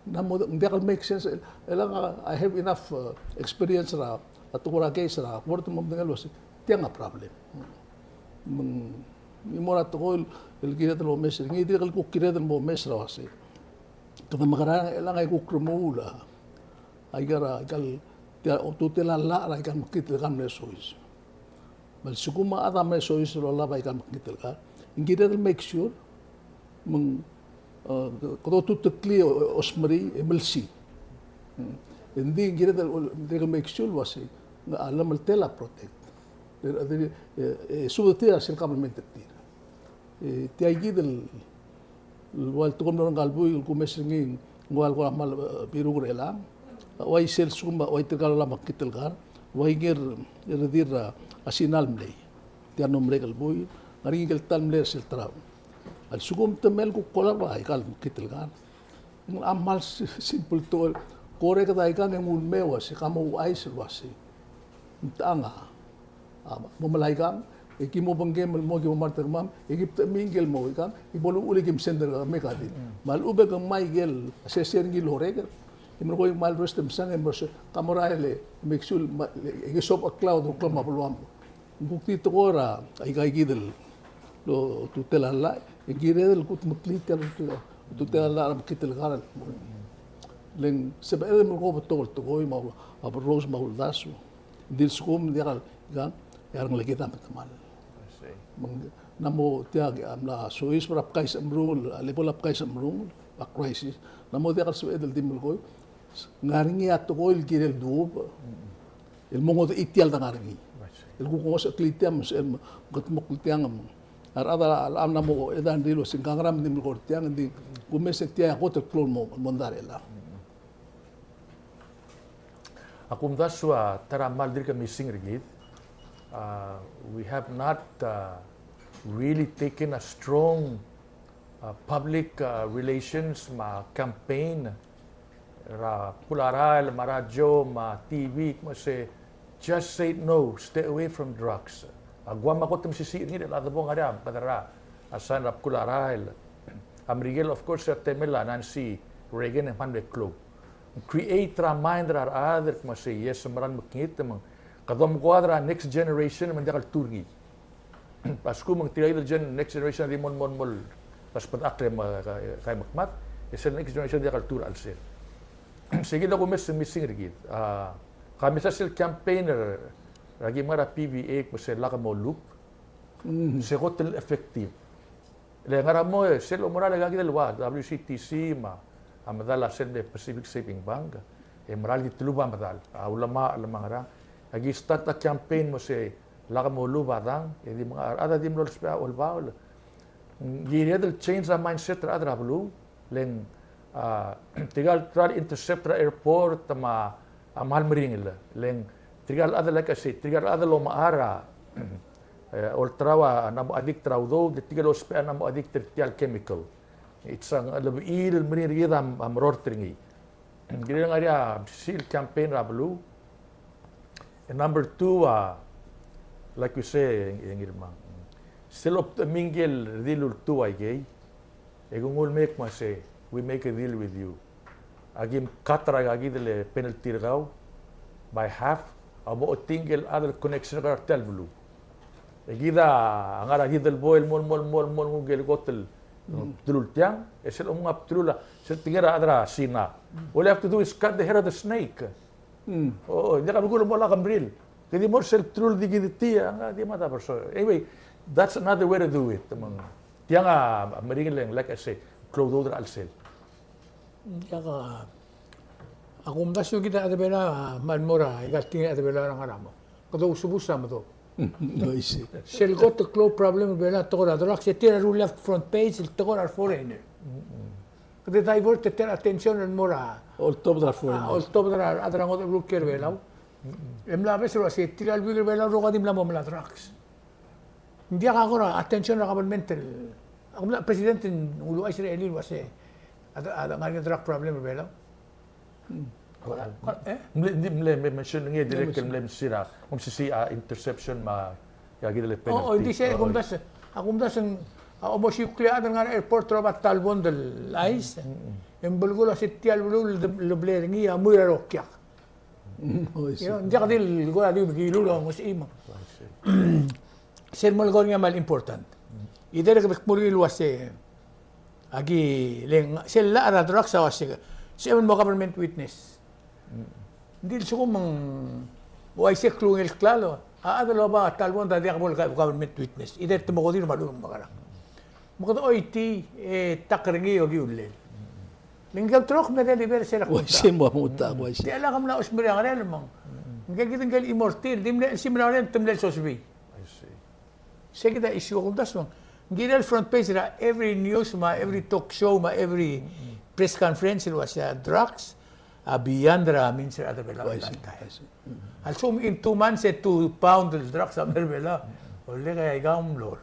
ng mo, ng diak el make sense. Chelechang a, I have enough, uh, experience er a, a tekoi er a case er a court, me ng medengei el uase tiang a problem. Me ng, ng mo er a tekoi el kired el omes er ngii, dirrek el kuk kired el mo omes er a uase, Kede mekerang e chelechang e kuk remuul a, aika el, aika el, tia, ultutelel a llach er aika el mekngit el kar el mle soiseb. Me a lsekum a chad a mle soiseb el olab aika el mekngit el kar, ng kired el make sure me ng, e, kede otuteklii e o-, osmerii e melsiich. Ng di ng kired el, el make sure el uasei a llemeltel a protect. E, e, e, e subed er tir a sel government er tir. E, tia kid el, el ua el tekoi el mlo er ngka el buik el kumes er ngii, ng ua el kora kmal, e, biruk er chelechang. Uai sel lsekum, uai tirka el olab a mekngit el kar, uai nger, er tir a, a Sina el mlei. Tia el mlo merek el buil, ng ngar er ngii a ikel ta el mlei er sel terau. A lsekum te mei el kuk olab aika el mekngit el kar, ng kmal si-, simple tekoi. Korek a ikang e ng ulemei el uasei, ka mo ouchais el uasei, ng techang a, a, mo melai kang, e ki mo obengkem el mo, ki mo mart er kemam, e ki bdechemii ngike el mo ikang, e bo luchul e ki mesend er kemam e ka di. Me a lechub e ke ngmai ikel sesei er ngii el orek, e melekoi e kmal rest e mesang e mo se, ka mo er a ele, make sure, me, e ki sob a klou, klou me a beluam. Ng kuk di tekoi er a, aika kid el, el ultutelel a llach, e ng kired el kudmeklii tia el ultutelel a llach er a mekngit el kar. Le ng sebeched el melekoi a betok el tekoi, me a, a berrous me a uldasu. Ng di lsekum ng diak el, ikang, e a rengeleked a metemall. I see. Me ng, ng mo tia, a mla soiseb er a bkais a mrungel, a level a bkais a mrungel, a crisis. Ng mo diak el sebeched el di melekoi, ng ngar er ngii a tekoi el kirel duubech el mo ngodechii tia el dengar er ngii. I see. El kuk ngosecheklii tia me se el mo kudmeklii tiang. A rechad a locha mla mo edei a rengrir el uasei ng ngar er ngii a di melekoi er tiang, ng di kumes e tia a kot el klou el mo, mo dart er chelechang. Ak omdasu a ta er a kmal dirk missing er kid. Uh, we have not, uh, really taken a strong, uh, public, uh, relations me a campaign er a bkul a rael me a radio me a T V, me se, just say no, stay away from drugs. A Guam a kot el mesisiich er ngii, e a debo ngar er ngii a kede er a, a sign er a bkul a rael. A Merikel, of course, er a temel a Nancy Reagan e ng mle klou. Create er a mind er a rechad el kmo se, yes, se mera el mekngit, me ng kede omekoad er a next generation me ng diak el tur er ngii. A lsekum ng tirka el gen-, next generation a di mo, mo, mo, ta sbedechakl e me, ka, kaimekmad, e sel next generation a diak el tur er a chelsel. Se kid a kumes e missing er kid. A, ka mesa sel campaign er, er a ki ngar er a P V A, kmo se lak molub. Mm. Se kot el effective. Le ngar er a mo, e, sel omeral e ka kid el ua W C T C me a, a medal a sel Pacific Saving Bank, e meral di telub a medal, a ulemachel me a ngerang. A ki start a campaign mo se lak molub a dang, e di menga, a rechad a di mlo lsbech a olbaol. Ng kired el change a mindset er a rechad er a beluu, le ng, a, tirka el try el intercept er a airport me a, a kmal meringel, le ng tirka el chad el, like I say, tirka el chad el omechar a, e, olterau a, a mla mo addict er a udoud, e tirka el ousbech a mla mo addict er tia el chemical. It's a, a lebechiil el meringel er kid a, a merort er ngii. Ng kirel ngar er ngii a mesisiich el campaign er a beluu. And number two, a, like you say, e, e Ngirmang, sel obdechemii ngike el redil el ultuil a ikei, e ke nguu el mei me se, we make a deal with you. A kim cut er a ikakid el penalty er kau by half, a bo ochotii ngike el chad el connection er kau er tia el beluu. E kid a ngar er a kid el bo el mo, mo, mo, mo nguu ngike el kot el, mm, bdelul tiang, e sel omnga bdelul a, sel tekingel a chad er a Sina. All you have to do is cut the head of the snake. Mm. O, o, diak a belkul el mo lak a mril. Ke di mo er sel bdelul di kid tia, a, di mad a bersoech. Anyway, that's another way to do it. Me ng, tiang a, a meringel e ng, like I say, klou a udoud er a chelsel. Diak a, ak omdasu kid a chad er a Belau a kmal mo er a ikal tekingel a chad er a Belau er a ngar er a mo. Kede ousbech a medob. Sel kot el klou el problem er a Belau a tekoi er a drugs, e tia a rullii a front page el tekoi er a foreigner. Kede divert er tia el attention el mo er a oltobed er a foreigner. A, oltobed er a rechad er a ngodech el beluu el kiei er a Belau. E mla obes el uasei tirka el buik er a Belau el rokui a di mla mo melai a drugs. Ng diak a kora attention er a government el, ak mla president el uluuchais er a elii el uasei a, a ngar er ngii a drug problem er a Belau. Mm. Kora, kora, e? Mle, di mle, me mention er ngii a dirrek el mle mesisiich a, mle mesisiich a interception me a, ia kid el penalty. O, o, ng di sei, ak omdasu, ak omdasu, a, omosiik a chad el ngar er a airport er a oba ta el bond el chais. Mm, mm. E ng belkul a se tia el beluu el, el blame er ngii a mui er a rokiak. Mm, o, I see. Ng diak di el kora di kilul a ngesechii me ng. I see. Sel mo el kora ngii a kmal important. Mm. Either ke kmo er ngii el uasei, Aki le ng, sel llach er a drugs a uasei, sebechem el mo government witness. Ng di lsekum ng uaisei klungel el klalo, a chad el oba ta el bond a diak bo le government witness. Either te mo kodir me a lechub e ng mekerang. Me kede choitii e ta er ngii e okiu el llel. Le ng di ulterekokl me de deliver sel. Uaisei mo, mo ta, uaisei. Tia el lak mla osmerii a ngerel me ng, ngike kid ngike el chimo er tir, di mle, si mla ngerel, te mle sosebii. I see. Sei kid a issue a kumdasu. Ng kirel front page er a every news me a every talk show me a every press conference el uasei a drugs a beyond er a means er a chad er a Belau. I see, I see. A lsekum in two months e two pound el drugs a mei er a Belau. Olek e aika a mlo er.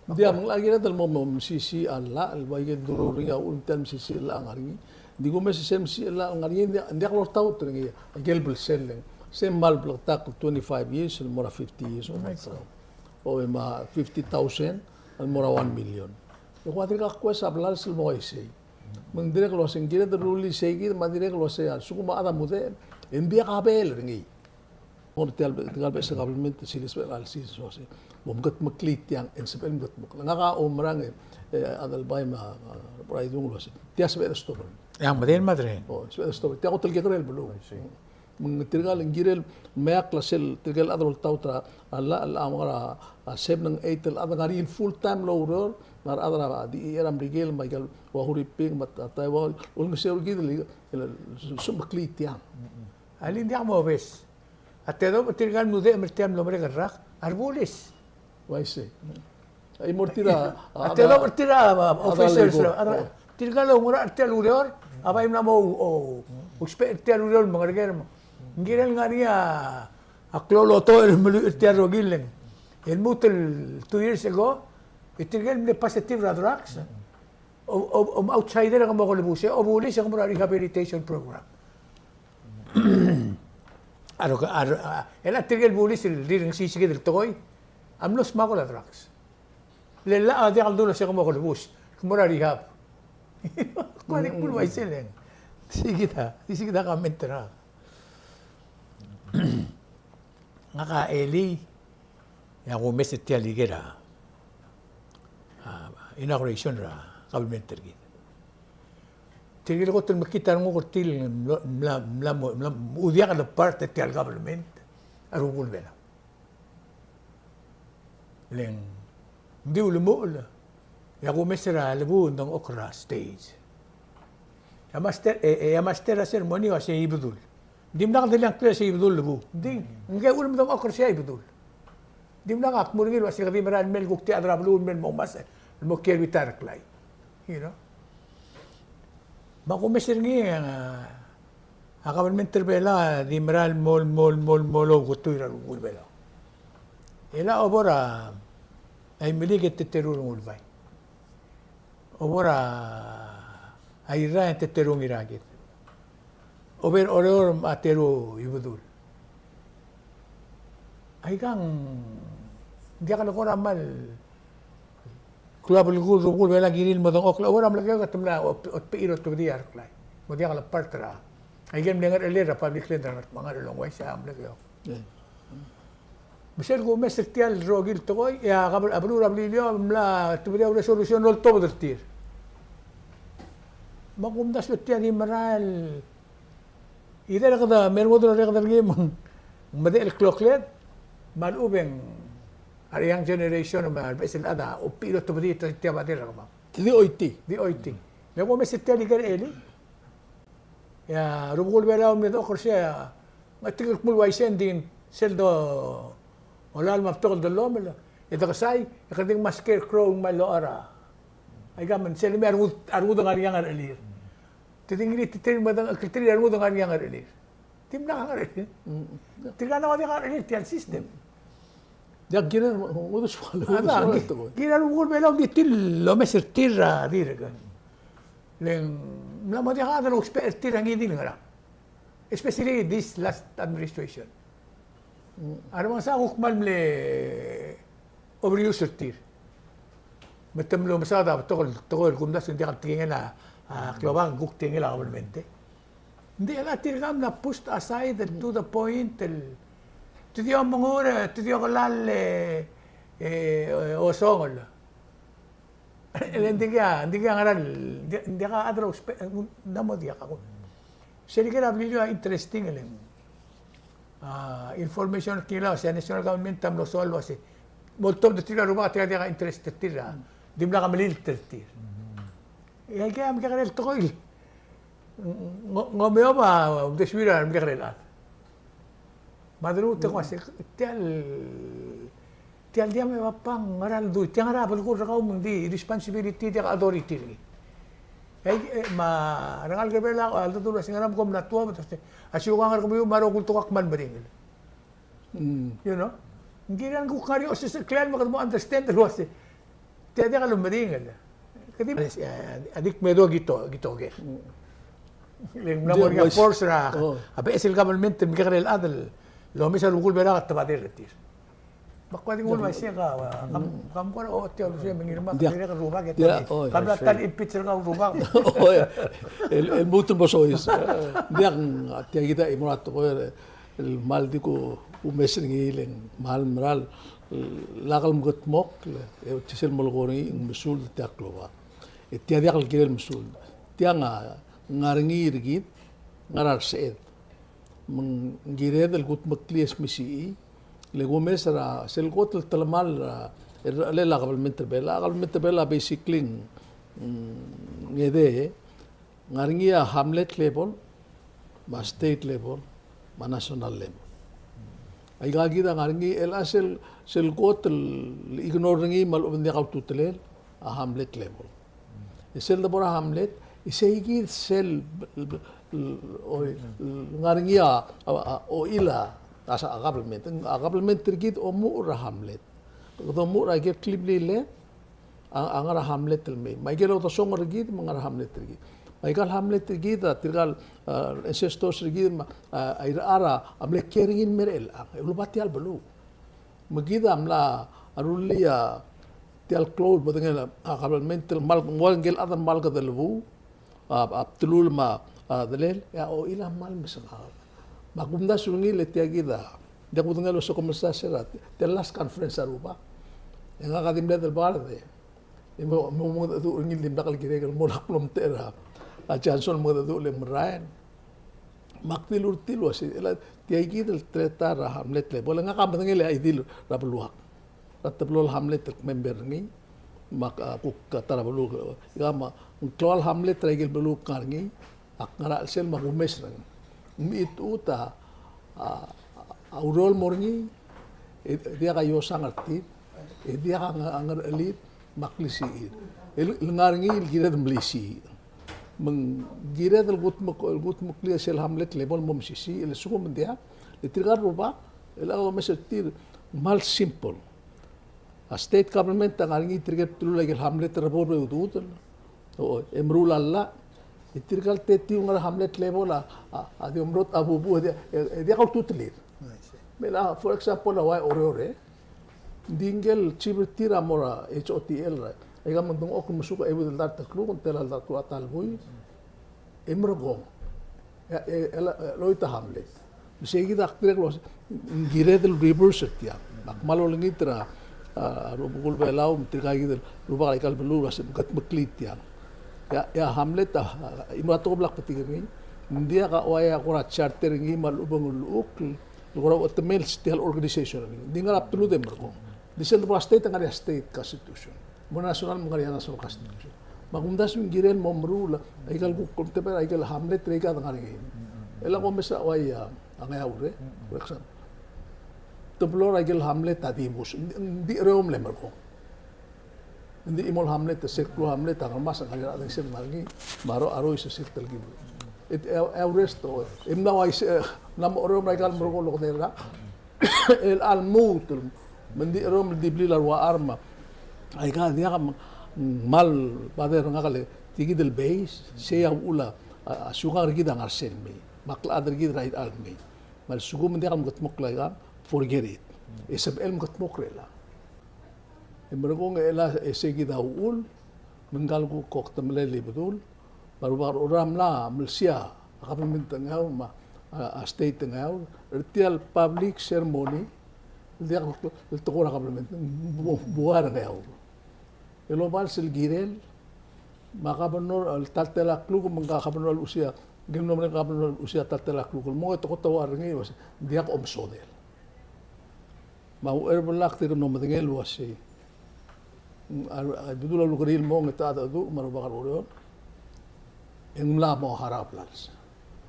Ng diak, me ng locha kired el mo, mo mesisiich a llach el bai kid el doruul er ngii a uchul me tia el mesisiich el llach a ngar er ngii. Ng di kumes e sel mesisiich el llach a ngar er ngii, ng diak, ng diak loltaut er ngii. Aike el blsel e ng, sel kmal bleketakl el twenty-five years el mo er a fifty years, o me a fifty thousand el mo er a one million. E kuk a dirkak kues a blals el mo uaisei. Me ng dirrek el uasei ng kired el rullii sei kid me a dirrek el uasei a lsekum a chad a mudechem, e ng diak a bail er ngii. Ng tia el, tirka el beches el government, sel sebechel el sils el uasei, bo mkedmeklii tiang, e ng sebechel el mkedmokl. Ngak a oumerang e, e, Adelbai me a, a, Raidung el uasei, tia sebeched el stop er ngii. E a medei el madreng. O, sebeched el stop er ngii. Tia kot el kekerei el beluu. I see. Me ng tirka el ng kirel meakl a sel, tirka el chad el oltaut er a, a llach, a llach a ngar er a, a, seven, eight el chad a ngar er ngii el full time el oureor, ngar er a chad er a D E A er a Merikel, me aike el ua Huriping, me a Taiwan, olengeseu er kid el, el, el, sebechel el meklii tiang. A le ng diak mobes. A tedobech er tirka el mudechem er tia el mlo merek el rak, a rebulis. Uaisei. A chimo er tir a, a, a tedobech er tir a, a, a officers, a, tirka el oungerachel er tia el ureor, a bai mla mo, o, ousbech er tia el ureor el mengereker me ng kirel ngar er ngii a klou el otochel el meluluuch er tia el rokir el ng. El lmuut el two years ago, e tirke el mle positive er a drugs, o, o, outsider e ke mo kelebus, e obulis e ke mo er a rehabilitation program. A ro-, a ro-, a, e le tirke el bulis el rirengesii sei kid el tekoi a mlo smuggle a drugs. Le llach a diak el dulu el se ke mo kelebus, ke mo er a rehab. Kuk a di kmo uaisei e ng. Di sei kid a, di sei kid a comment er a. Ngak a elii, e a kumes er tia el ikel, a, inauguration er a government er kid. Tirke el kot el mekngit a renguk er tir el mla, mla, mla, mla, mla, udiak el part er tia el government, a rubekul Belau. Le ng di ulemuchel, e a kumes er a lebu e ng dengchokl er a stage. E a master, e, e a master er a ceremony a uasei Ibedul. Dimlak de le ngklel a sei Ibedul el lebu. Ng di, ngike uchul me dengchokl er sei a Ibedul. Dimlak a kmo er ngii el uasei ke di merael el mei el kuk tia el chad er a beluu el mei el mo ngmasech el mo kiei er bita er a reklai. You know? Me a kumes er ngii, a, a government er Belau a di merael el mo, mo, mo, mo ouketuil er a rubekul Belau. E le a obo er a Imeliik e te teru er a Ngulbai. Obo er a Irrai e te teru er a Ngiraked. Obo er a Oreor me a teru Ibedul. Aikang, diak le kora kmal klou a belkul, rubekul Belau a kirir el mo dengchokl, obo er a Melekeok e te mla ot-, otebechir otebedii a reklai. Mo diak le part er a. Aike el mle ngerchelel er a public land er a Ngerchelong, uaisei a Melekeok. Me sel kumes er tia el rokir el tekoi, e a kab-, a beluu er a Beliliou a mla tebedii a resolution el oltobed er tir. Me a kumdasu e tia di merael, either kede me rengud el orreked er ngii me ng medechel el klokled, me a lechub e ng a re young generation me a rebeches el chad a otebechir otebedii tia el bader er kemam. Di oitii. Di oitii. Le kumes er tia el ikel elii. E a rubekul Belau a mle dengchokl er sei a, me tirke el kmo uaisei e ng di sel do olall me a betok el dellomel, e dekesai, e kede di ngmai a scarecrow el ngmai el locha er a. Aika me ng sel lemei a rengud, a rengud a ngar er ngii a ngerchelir. Te di ngiltiterir me dengchokl er tir a rengud a ngar er ngii a ngerchelir. Dimlak a ngerchelir. Tirka a diak a ngerchelir tia el system. Diak, kirel, ng uldesuel, a, uldesuel, ki-, tekoi. Kirel a rubekul Belau, ng di tir el omes er tir a dirk. Le ng mla mo diak a chad el ousbech er tir a ngii di el ngerang. Especially this last administration. A rebangsa a kuk kmal mle overuse er tir. Me te mlo mesaod a betok el tekoi el kumdasu e ng diak el tekingel a, a, klobak, kuk tekingel a government. Ng di chelecha tirka a mla pushed aside to the point el te di omengur, te di okelal, e, e, osongel. E le ng dikea, ng dikea ngera el, ng di-, ng diak a chad el ousbech, ng mo diak a kuk. Sel ikel a Beliliou a interesting e le ng, a, information er kid el uase a national government a mlo soal el uase, moltobed er tir a rubak, tirka diak a interest er tir a, dimlak a melilt er tir. E aikei a mekekerei el tekoi el ng, ng omeob a uldesuir a remekekerei el chad. Me a deruul e te kmo uase, tia el, tia el diak me bapang, ngera el dui, tia ngera a belkul er kau me ng di responsibility, diak a authority er ngii. E, e, me a rengalek er a Belau a, a ledu el uase ngera me kom mla tuobed, a siukang er kemiu me a rokui el tekoi a kmal meringel. Mm. You know? Ng kirel kuk ngar er ngii a osisechekl el me kede mo understand el uase tia diak el meringel. Kede, a dik me dua kito, kito ker. Le ng mla mo er ngii a force er a, a beches el government el mekekerei el chad el omes a rubekul Belau a tebadel er tir. Me ak kuk di nguu el uaisei ka, ka, ka mkora o tia el uase me ngii me a dirrek el rubak e tia, ka mla ta el impeach er kau el rubak. Oi, el, el lmuut el mo sois. Ng diak, tia kid a chimo er a tekoi el kmal di kumes er ngii, le ng kmal mera el lak el mekedmokl, e sel molekoi er ngii ng mesuuld tia el klobak. E tia diak el kirel mesuuld. Tiang a ngar er ngii er kid, ngar er a reseched. Me ng kired el kudmeklii e smisichii, le kumes er a sel kot el telemall er a, er a, er a kabelment er a Belau. A kabelment er a Belau a basically ng, mm, ng edei, ngar er ngii a hamlet level, me a state level, me a national level. Aika kid a ngar er ngii, el a sel, sel kot el ignore er ngii me a lechub e ng diak a ultutelel, a hamlet level. E sel debo er a hamlet, e sei kid sel, o, ngar er ngii a, a, a, ochil a, a, a kabelment. A kabelment er kid a omuchel er a hamlet. Kede omuchel er a ikel klebliled, a, a ngar er a hamlet el mei. Me a ikel odesongel er kid, me a ngar er a hamlet er kid. Me a ikal hamlet er kid, a tirkal, a, ancestors er kid, me a, a, irechar a mle care er ngii el mei er chelechang. E uleba tia el beluu. Me kid a mla rullii a tia el klou el bedengel a kabelment el kmal, ng ua ngike el chad el kmal kede lebo, a, a bdelul me a, a, delel, e a ochil a kmal mesengak. Me a kumdasu er ngii le tia kid a, diak kudengei el osekomesas er a, tia el last conference er a rubak. E ngak a di mle delbard e, e mo, mo mengedecheduch er ngii el dimlak el kirek el mo lak lomtechei er a, a Johnson el mengedecheduch el merael. Me ak dilu er tir el uasei, el a, tia kid el teletael er a hamlet level, ngak a medengei el a idil er a beluak. Er a teblo el hamlet el kmember er ngii, me ak, a, kuk ta er a beluu, ika me ng klou el hamlet er a ikel beluu el kngar er ngii, ak ngar er a chelsel me ak omes er ngii. Ng mechitechut a, a, a ureor el mo er ngii, e diak a iosang er tir, e diak a nge-, a ngerechelir, me a klisichir. El, el ngar er ngii el kired el melisiich. Me ng kired el kudmok-, el kudmeklii a sel hamlet level el mo mesisiich, e le lsekum ng diak, e tirka el rubak, el a omes er tir, kmal simple. A state government a ngar er ngii tirke el bdelul a ikel hamlet er a bo er a ududel. O, e meruul a llach. E tirka el tetiu el ngar er a hamlet level a, a, a di omrot a bubu, e di, e, e diak a ultutelir. I see. Me a, for example, a ua Oreor, e. Ng di ngike el chief er tir a mo er a H O T L, right? Aika me ng dengchokl el mesuk a euid el dart el kluk, ng tela el dart el kluk a ta el buil. E merekong. E, e, el, el oit a hamlet. Me sei kid a ak dirrek el uase, ng kired el reverse er tiang. Me ak kmal olengit er a, a, rubekul Belau, me tirka kid el rubak er aika el beluu el uase, mkedmeklii tiang. E a, e a hamlet a, a, chimo er a tekoi el bla kbetik er ngii, ng diak a ua ia kora charter er ngii me a lechub e ng llechukl, el kora uchetemel tia el organization er ngii. Ng di ngar er a bdelud e merekong. Di sel debo er a state a ngar er ngii a state constitution. Mo er a national me ng ngar er ngii a national constitution. Me a kumdasu e ng kirel mo meruul a, aika el kuk, kom tebel a ikel hamlet er aika el ngar er ngii. E le kom mesa ua ia, a Ngeaur, e, for example. Teblo er a ikel hamlet a dibus. Ng di, ng di Oreor me le merekong. Ng di chimo el hamlet, sel klou el hamlet a Ngermasech, a ngar er ngii a chad el ngesem el ngar er ngii, me a Ro-, a Rois a sel telkib. E, e, e a rest, o, e mla uaisei, e, mla mo Oreor me aika el merekong el okedei er a, el a lmuut, me ng di Oreor me di blil a rua charm. Aika diak, me ng kmal bother er ngak el, tia kid el base, sei a uchul a, a, a siukang er kid a ngar sel mei. Me a klechad er kid er a irechar el mei. Me a lsekum ng diak el mekedmokl aika, forget it. E sebechel el mekedmokl er chelechang. E merekong e chelecha e sei kid a uchul, me ngka el kuk okdemelel el Ibedul, me a rubak er a Oreor a mla melsiich a government er a Ngeaur me a, a, a state er a Ngeaur, er tia el public ceremony, el diak el tekoi er a government, bu-, buai er a Ngeaur. el obals el kirel, me a governor el ta el tela kluk, me ng governor el usia, ng mlo mereng governor el usia ta el tela kluk el mo, e te kot a ua er ngii el uase, ng diak a omesodel. Me a Ucherbelau a dirk mlo medengei el uase, a, a, Ibedul a ulekerii el mong e te a dedu, me a rubak er a Oreor, e ng mla mo harau a blals.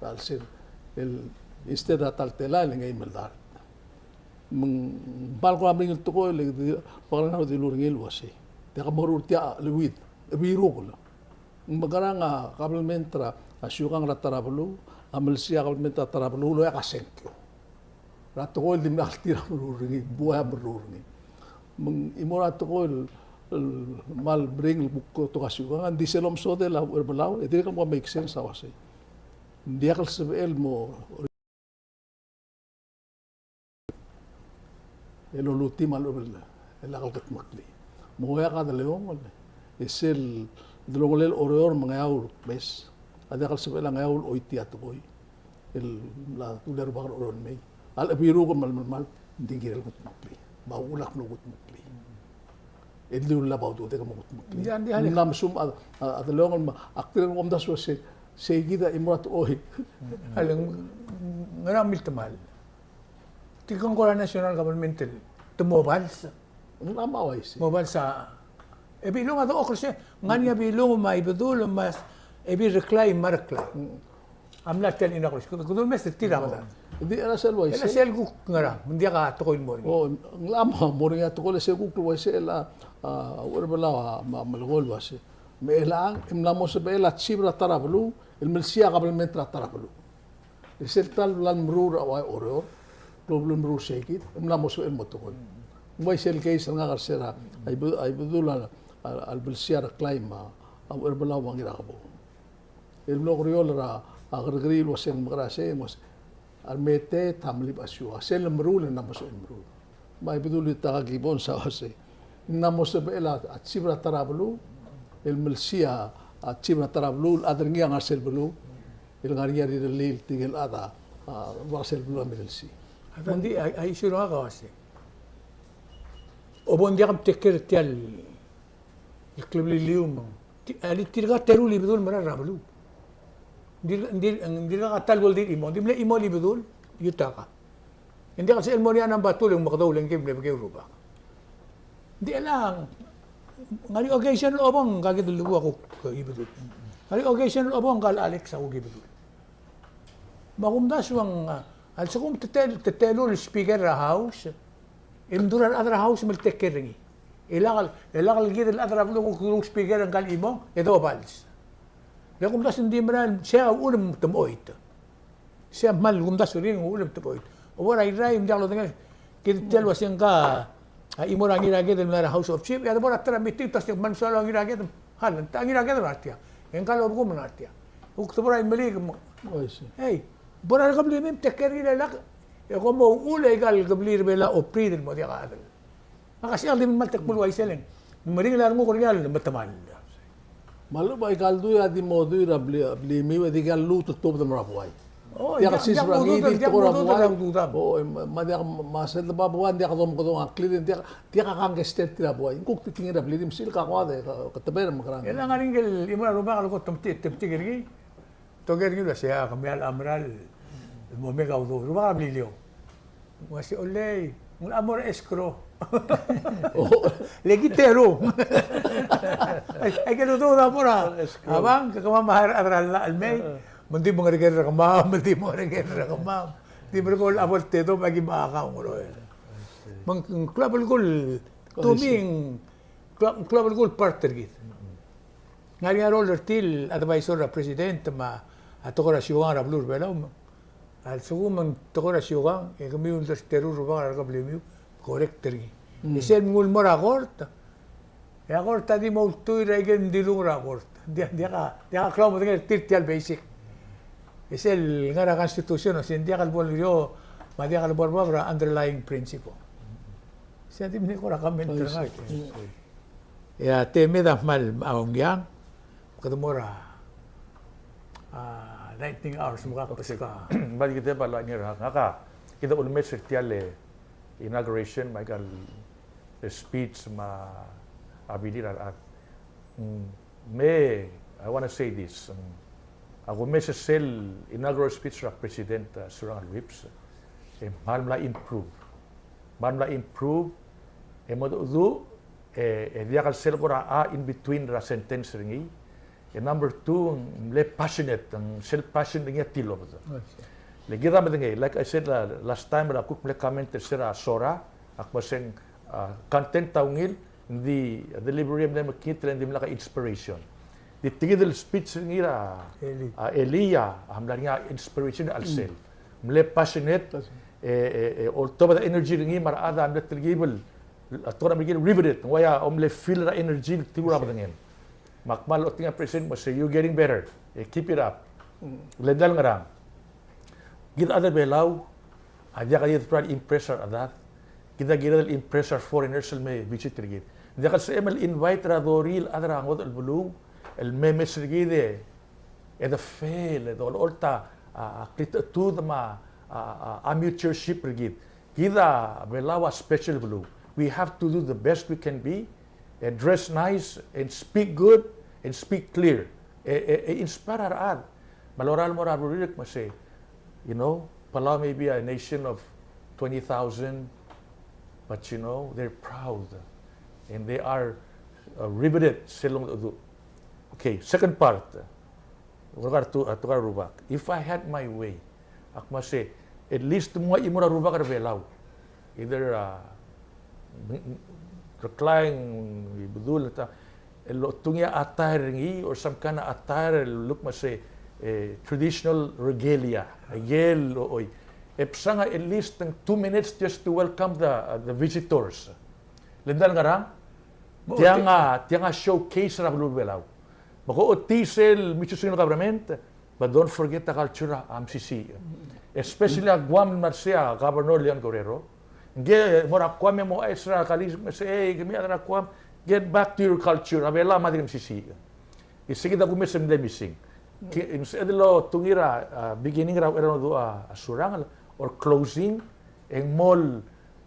Blals er, el, instead a ta el tela, el ngii a eim el dart. Me ng, bal ko a meringel tekoi, le di, bak el ngar er a dilu er ngii el uase, diak a meruul tia el uid, e biruk el. Ng mekerang a kabelment er a siukang er a ta er a beluu a melsiich a kabelment er a ta er a beluu el oeak a sengkio er a tekoi el dimlak tir a meruul er ngii, buai a meruul er ngii. Me ng chimo er a tekoi el, el kmal meringel el kuk betok a siukang, ng di sel omesodel a Ucherbelau, e dirrek el kuk make sense a uasei, ng diak el sebechel el mo el olutii me a lechub e lak el kudmeklii. Me ng oeak a delengel, e sel delongelel Oreor me a Ngeaur el kmes, a diak el sebechel a Ngeaur el choitii a tekoi el mla dulii a rubak er a Oreor el mei. A lechub e biruk me a lemelemalt, ng di kirel el kudmeklii. Me a uchul ak mlo kudmeklii. El di ulab a ududek me kudmeklii. Ng di, ng di, ng mla mesuub a, a, a delengel me ak dirrek el omdasu el uase, sei kid a chimo er a tekoi. A le ng, ngera miltemall. Tirke ng kora national government el te mo obals. Ng mla mo uaisei. Mo obals a, e Bilung a dechor er sei, ngar er ngii a Bilung me a Ibedul me a, e Bilreklai me a Reklai. Mm. A mla tia el inauguration, kede, kede omes er tir a medad. Ng di er a sel uaisei. Er a sel kuk ngerang, me ng diak a tekoi el mo er ngii. O, ng mla mo, mo er ngii a tekoi el se kuk el uaisei el a, a, Ucherbelau a, me a, melekoi el uase, me chelechang e ng mla mo sebechel a chief er a ta er a beluu el melsiich a kabelment er a ta er a beluu. E sel ta el bla lemeruul er a ua Oreor, el bla lemeruul er sei kid, e ng mla mo sebechel el mo tekoi. Ng uaisei el case er ngak er se er a, a Ibe-, a Ibedul a, a, a lebelsiich a Reklai me a, a Ucherbelau me a Ngirakebou. El mlo kerior er a, a kerrekeriil el uase ng mekerang sei, ng uase, a remeteet a melib a siukang, sel lemeruul e ng mla mo sebechel el meruul. Me a Ibedul Yutaka Gibbons a uase, ng mla mo sebechel a, a chief er a ta er a beluu el melsiich a, a chief er a ta er a beluu el chad er ngii a ngar er sel beluu el ngar er ngii a rirellii el tirke el chad a, a, ngar er sel beluu a milelsiich. A ta ng di, a, a issue er ngak a uase, a bo ng diak mteker tia el klebliliu me ng, ti-, a le tirka a teru el Ibedul el merael er a beluu. Ng dir-, ng dir-, ng dirkak a ta el bo el di chimo, ng di mle chimo el Ibedul Yutaka. Ng diak el sebechel el mo er ngii a number two el ng mekedou el ngii a mle bekeu el rubak. Ng di chelechang, ngar er ngii a occasion el obong, ngka kid el debuu a kuk Ibedul. Ngar er ngii a occasion el obong, ngka el Alex a kuk Ibedul. Me a kumdasu a ng, a lsekum te tel-, te telu el speaker er a House, e mdu er a rechad er a House me le teker er ngii. E lak el, e lak el kid el chad er a beluu el kuk speaker er ngka el chimong, e dobals. Le kumdasu ng di merael, sei a uchul me te mechoit. Sei a kmal kumdasu er ngii, uchul me te mechoit. Bo er a Irrai, ng diak lodengei, kid tia el uase ngka a chimo er a Ngiraked el mla er a House of Chiefs, e a debo er a ta er a meeting, te uase ng kmal mesulang a Ngiraked, hal, ng ta Ngiraked el ngar tiang. E ngka el obekul me ng ngar tiang. Kuk debo er a Imeliik me, oh, I see. Ei, bo er a rekebliil me te ker er ngii e lak, e kom ouchul e aika el kebliil er Belau a obrir el mo diak a chad el. Ngak a sel di mle kmal tekmo el uaisei e le ng meringel a renguk er ngii a lemetemall. Me a lechub aika el dui a di mo dui er a bli-, blimiu e di aika el lmuut el tuobed el mo er a buai. O, diak el siseb er a ngii, di tekoi er a buai. O, e, me a diak, me a sel deba buai, ng diak domekedong a ngklir, ng diak, diak a kangkei sel tir a buai. Ng kuk di tekingir a blirir me sel kakoad e, ke, ke teber me kerang. E le ngar er ngii el chimo er a rubak el kot te mti-, te mtik er ngii. Te oker er ngii el uase, a, kemiu a mera el mo mei e kaudoud. Rubak er a Beliliou. Ng uase, olei, ng locha mo er a escrow. Le ki teru. Ai, aike el udoud a mo er a, escrow, a bank, ke kemam a hire a rechad el mei. Me ng di mengereker er kemam, me ng di mengereker er kemam. Di merekong a bo el tedobech me aki mo account er ngii. Me ng klou a belkul, to me, ng klou, klou a belkul part er kid. Ng ngar er ngii a role er tir el advisor er a president me a tekoi er a siukang er a beluu er a Belau. A lsekum ng tekoi er a siukang, e kemiu el teru el rubak er a rekeblimiu, correct er ngii. Mm. E sel mnguu el mo er a court, e a court a di mo ultuil er aike el mdilung er a court. Ng diak, ng diak a, ng diak a klou a medengei er tir tia el basic. E sel ngar er a constitution, e sel ng diak el bo el rio, me a diak el bo el bab er a underlying principle. Sel di mle kora comment er ngak. E a temed a kmal a ongiang, kede mo er a, a, lightning hours me ka kbeskau. Bai kede bo el lightning hour, ngak a, kede ulemes er tia el inauguration me aika el speech me a bill er a, a, Mm, me, I want to say this. Mm, a kumes er sel inaugural speech er a President, uh, Surangel Whipps, e kmal mla improve. Kmal mla improve, e mo dedu, e, e diak el sel kora a in between er a sentence er ngii. E number two, ng mle passionate, ng sel passion er ngii a tilobed. Le kid a medengei, like I said, la, last time er a kuk mle comment er se er a Sora, ak meseng, a, content a ungil, ng di, a, delivery a mle mekngit, le ng dimlak a inspiration. Di tia kid el speech er ngii er a, Eli. A, Eli a, a mla er ngii a inspiration er a chelsel. Mle passionate, e, e, e, oltobed a energy er ngii me a rechad a mle telkib el, a tekoi er a Merikel riveted, ng uaia, a mle feel er a energy el tir a bedengem. Me ak kmal ochotii a President me sei, you're getting better. E, keep it up. Le ng diak el ngerang. Kid a chad er a Belau, a diak a di try el impress er a rechedad. Kid a kired el impress er a foreigners el me visit er kid. Ng diak el sebechem el invite er a dorir el chad er a ngodech el beluu, el me mes er kid e, e de fail, e de olecholt a, a, klitechetud me a, a, a, amateurship er kid. Kid a Belau a special beluu. We have to do the best we can be, and dress nice, and speak good, and speak clear. E, e, e inspire a rechad. Me a lorael el mo er a belurir me sei, you know, Palau may be a nation of twenty thousand, but, you know, they're proud. And they are, uh, riveted, sel longedecheduch. Okay, second part. With regard to, uh, to a rubak. If I had my way, ak mo sei, at least mo ua chimo er a rubak er a Belau. Either, uh, recline, bedul, ta, el lotu ngii a attire er ngii, or some kind of attire, el look me sei, eh, traditional regalia. Aikel, o, oi. E bsang a at least ng two minutes just to welcome the, uh, the visitors. Le ng diak el ngerang, tiang a, tiang a showcase er a beluu er a Belau. Me ke ochotii sel misiusing er a government, but don't forget a culture a, a mesisiich. Especially a Guam el mla er sei a Governor Leon Guerrero. Ngii, mo er a Guam e mo ouchais er a colleagues me sei, ei, kemiu a rechad er a Guam, get back to your culture. A Belau a mad er ngii a mesisiich. E sei kid a kumes el mle missing. Ki, ng sebeched el lotu ngii er a, a, beginning er a, er a, a, Surangel, or closing, e ng mo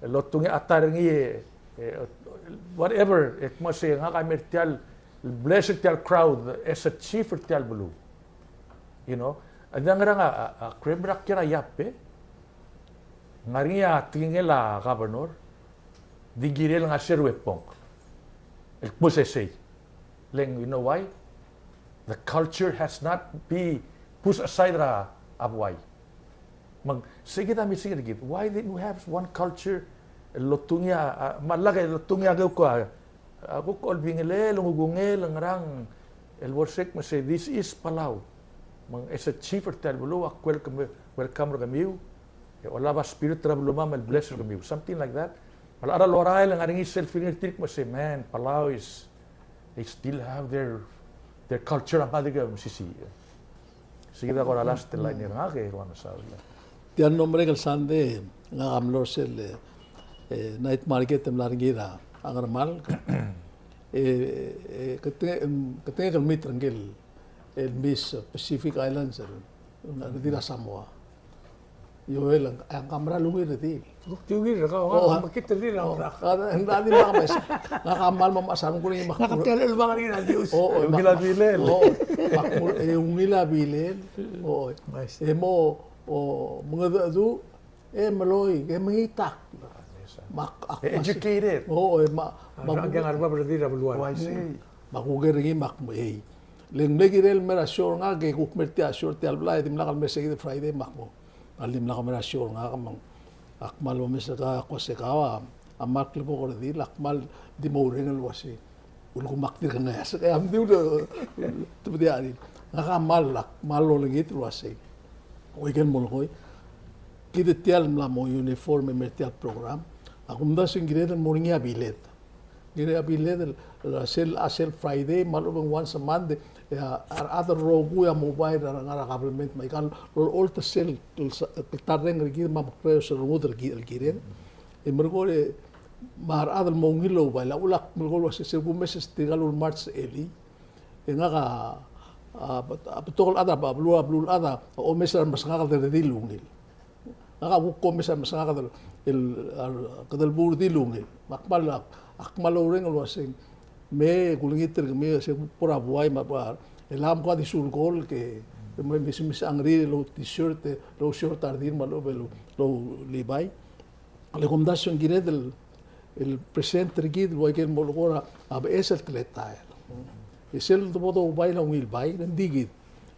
lotu ngii a attire er ngii, e, e, whatever, e kmo sei ngak a mer tia el bless er tia el crowd, as a chief er tia el beluu. You know, a diak ngerang a, a, a Kramer a kiei er a Iape, ng ngar er ngii a tekingel a governor, di kirel ngar er sei er a Uepong el kmo sei sei. Le ng, you know why? The culture has not be pushed aside er a buai. Me ng, sei kid a missing er kid. Why didn't we have one culture? El lotu ngii a, a, me a lak el lotu ngii a kuk, a, a, kuk olbingel, ngukungel, ngerang, el bo er sei me sei, this is Palau. Me ng, as a chief er tia el beluu, ak welcome, welcome er kemiu. E olab a spirit er a belumam el bless er kemiu. Something like that. Me a lechub a lorael e ng ngar er ngii sel feeling er tir el kmo sei, man, Palau is, they still have their, their culture a mad er ngii a mesisiich. Sei kid a kora last line er ngak e kmal mesaul. Tia el mlo merek el Sunday, ngak a mlo er sel, e, night market el mla er ngii er a Ngermalk. E, e, ketengek, ketengek el meet er ngii el, el Miss Pacific Islands, el, el redil er a Samoa. Io, el, a ngka a mera el ungil el redil. Kuk di ungil er kau, o, a, mekngit el redil a, o, mera. A, ng redil a mesa. Ngak a kmal mo mechas a renguk er ngii me ak, ngak a kuk tia el lubak er ngii er a dius. O, o, ungil a bilel. O, me ak, e, ungil a bilel. O, e mo, o, mengedecheduch, e meloi, e mengitakl. Me ak, ak, e educated. O, e me, me ak, a ngar er a bab el redil er a beluad. O, I see. Me ak uker er ngii me ak mo, ei. Le ng mle kirel el mer a show er ngak, e kuk mer tia el show er tia el blai, e dimlak el mer se kid el Friday me ak mo. A le dimlak el mer a show er ngak me ng, ak kmal omes er kau, ak uase kau a, a Mark Lebok el redil, ak kmal di mo oureng el uase, ulekum ak dirk ngeasek, e a mdi ule, te bediarir. Ngak a kmal, ak kmal olengit el uase, oi, kel molekoi. Kid tia el mla mo uniform e mer tia el program, a kumdasu e ng kired el mo er ngii a biled. Kirel a biled el, el sel, a sel Friday, me a lechub e ng once a month, e a, a rechad el rokui a mobile er a, er a government, me aika el olecholt er sel, el sa-, el ta el reng er kid me a meklou sel rengud el ki-, el kirel. E merekong e, me a rechad el mo ungil el oubail, a uchul ak merekong el uase sel kumes er tirka el March elii. E ngak a, a, a betok el chad er a beluu, a beluulechad a omes er a remesengak el redil el ungil. Ngak a kuk omes er a remesengak el, el, a, kede lebo el redil el ungil. Me ak kmal, ak kmal oureng el uaseng, Me kulengit er kemiu, se bo er a buai me a buai. E lak mkua di sulkol ke, me, me, me, me a ngrii el ou t-shirt, el ou short a redil me a lechub e, el ou, el ou Levi. Le kumdasu e ng kired el, el present er kid el ua ikel mo lekora a beches el teletael. E sel debo doubail a ungil bail, ng di kid.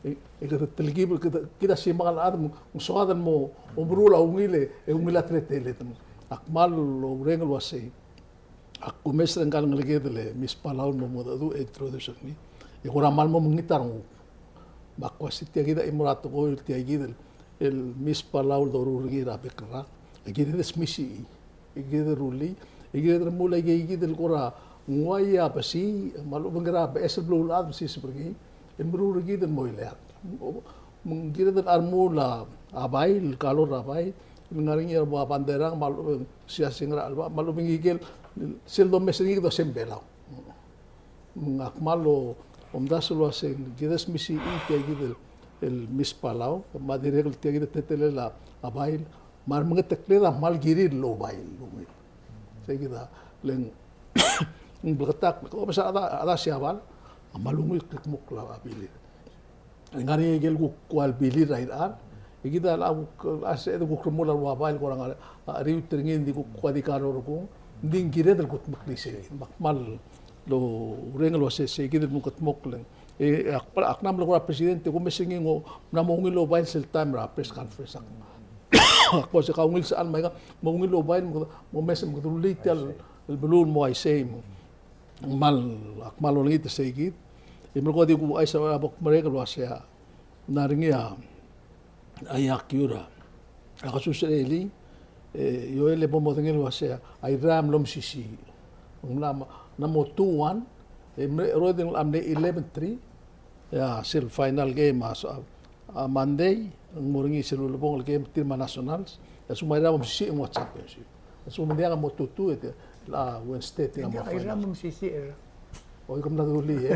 E, e kede telkib, kede, kid a simak el chad, me ng soad el mo, omeruul a ungil, e ungil a teletelet. Ak kmal oureng el uasei. Ak kumes er ngka el ngeleked el Miss Palau el mo mengedecheduch e introduce er ngii. E kora kmal mo mekngit a renguk. Me ak uasei tia kid a chimo er a tekoi el tia kid el, el Miss Palau el doruul er ngii er a bek el rak. E kired el smisichii. E kired el rullii. E kired el remuul a ikei kid el kora nguu a besiich, me a lechub e ng kora beches el beluulechad el mesiseb er ngii. El meruul er kid el mo ileakl. Me ng kired el remuul a bail, el color er a bail, el ngar er ngii a bandera, me a lechub e ng siasing er a chelebacheb, me a lechub e ng ikel, sel domes er ngii kede osem Belau. Me ak kmal omdasu el uasei, kired el smisichii tia kid el, el Miss Palau, me a dirrek el tia kid el teletelel a bail, me a remengetekled a kmal kirir el oubail, ungil. Sei kid a, le ng, ng bleketakl, ko mesa a chad a, a chad a Siabal, a kmal ungil el kldmokl a bilir. Ngar er ngii a ikel kuk kua el bilir er a irechar, e kid a, a kuk, a se, kuk remuul a rua bail el kora ngar, a, cheriut er ngii, ng di kuk kua di karo er kung, ng di ng kired el kudmeklii sei. Me ak kmal oureng el uasei, sei kid el mo kldmokl. E, ak, ak mla mle kora president, e kumes er ngii ng mla mo ungil el oubail sel taem er a press conference. Ak uasei ka ungil sechal me aika, mo ungil el oubail, mo, mo mes, mo kede rullii tia el, el beluu el mo uaisei. Me ng kmal, ak kmal olengit er sei kid. E melekoi a di kuchais er a bo kmerek el uasei a ngar er ngii a, a iakiu er a, a kesus er a elii, e, Joel e bo modengei el uasei a irrai a mlo mesisiich. Ng mla, mla mo two one, e, mle, roid e ng mle eleven three, e a sel final game a, a, a Monday, ng mo er ngii sel ulebongel el game tir me a Nationals, e a lsekum a irrai a mo mesisiich e ng ua championship. A lsekum ng diak e mo two two, e tia, a Wednesday tir a mo final. Ng diak a irrai a mo mesisiich er a O, kom mla dulii, e.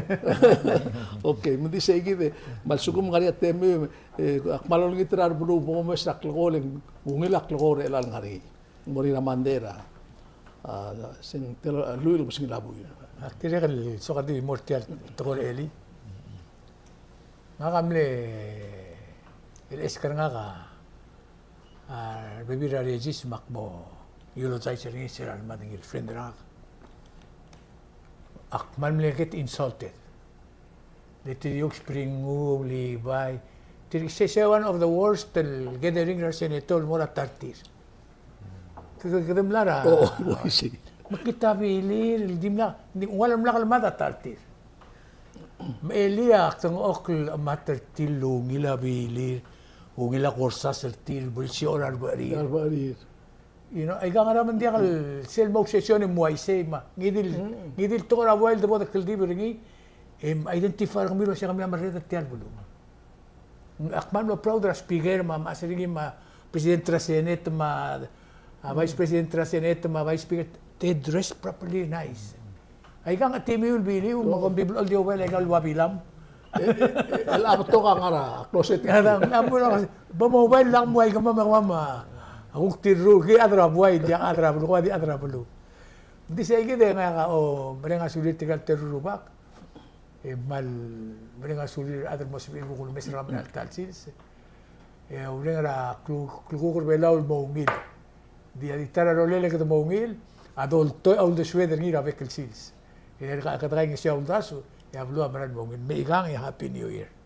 Okay, me ng di sei kid e, me a lsekum ng ngar er ngii a temiu, e, ak kmal olengit er a rebeluu, bo momes er a klekool, e ng ungil a klekool er chelecha el ngar er ngii. Mo er ngii er a Monday er a, a, sel ta el, a, lluich el kebesengil a buil. Ak dirrek el soak el di mo er tia el tekoi er a elii. Ngak a mle, el esk er ngak a, a rebebil er a Regis me ak mo eulogize er ngii, se er a remadengei el friend er ngak. Ak kmal mle get insulted. Le te di Springu, Levi, tirke, se, se one of the worst el gathering er a Senate el mo er a ta er tir. Ke, ke, kede mla er a. Oh, oh, I see. Me kid a bilir, el dimlak, ng di, ng ua lemlak el mad a ta er tir. Me elii a kdengchokl a ta er tir el ungil a bilir, ungil a korsas er tir, bo lsiich er a rebecherir. A rebecherir. You know, aika ngera me ng diak el sel mo obsession e mo uaisei me a. Ngii di el, ngii di el tekoi er a buai el debo dekldibel er ngii, e identify er kemiu el uasei kemiu a merreder er tia el beluu. Ak kmal mlo proud er a speaker me a, me a se er ngii me a president er a Senate me a, a vice president er a Senate me a vice speaker, they dress properly nice. Aika ng temiu el biliu me kom di blechoel di oubail aika el ua bilam. E, e, e, el a betok a ngar er a closet. Bo mo oubail el ak mo aika me a, me a, me a kuk tirruul, ki chad er a buai, diak chad er a beluu, ko di chad er a beluu. Ng di sei kid e ngak a, o, mereng a sulir tirka el teru el rubak. E kmal mereng a sulir a rechad el mo sebechir el kuk ulemes er kemam er a ta el sils. E oureng er a klu-, klukuk er a Belau el mo ungil. Di a di ta er a rolel e kede mo ungil, a doltoich a uldesued er ngii er a bek el sils. E kede kaingeseu a uldasu, e a beluu a mera el mo ungil. Me ikang e Happy New Year.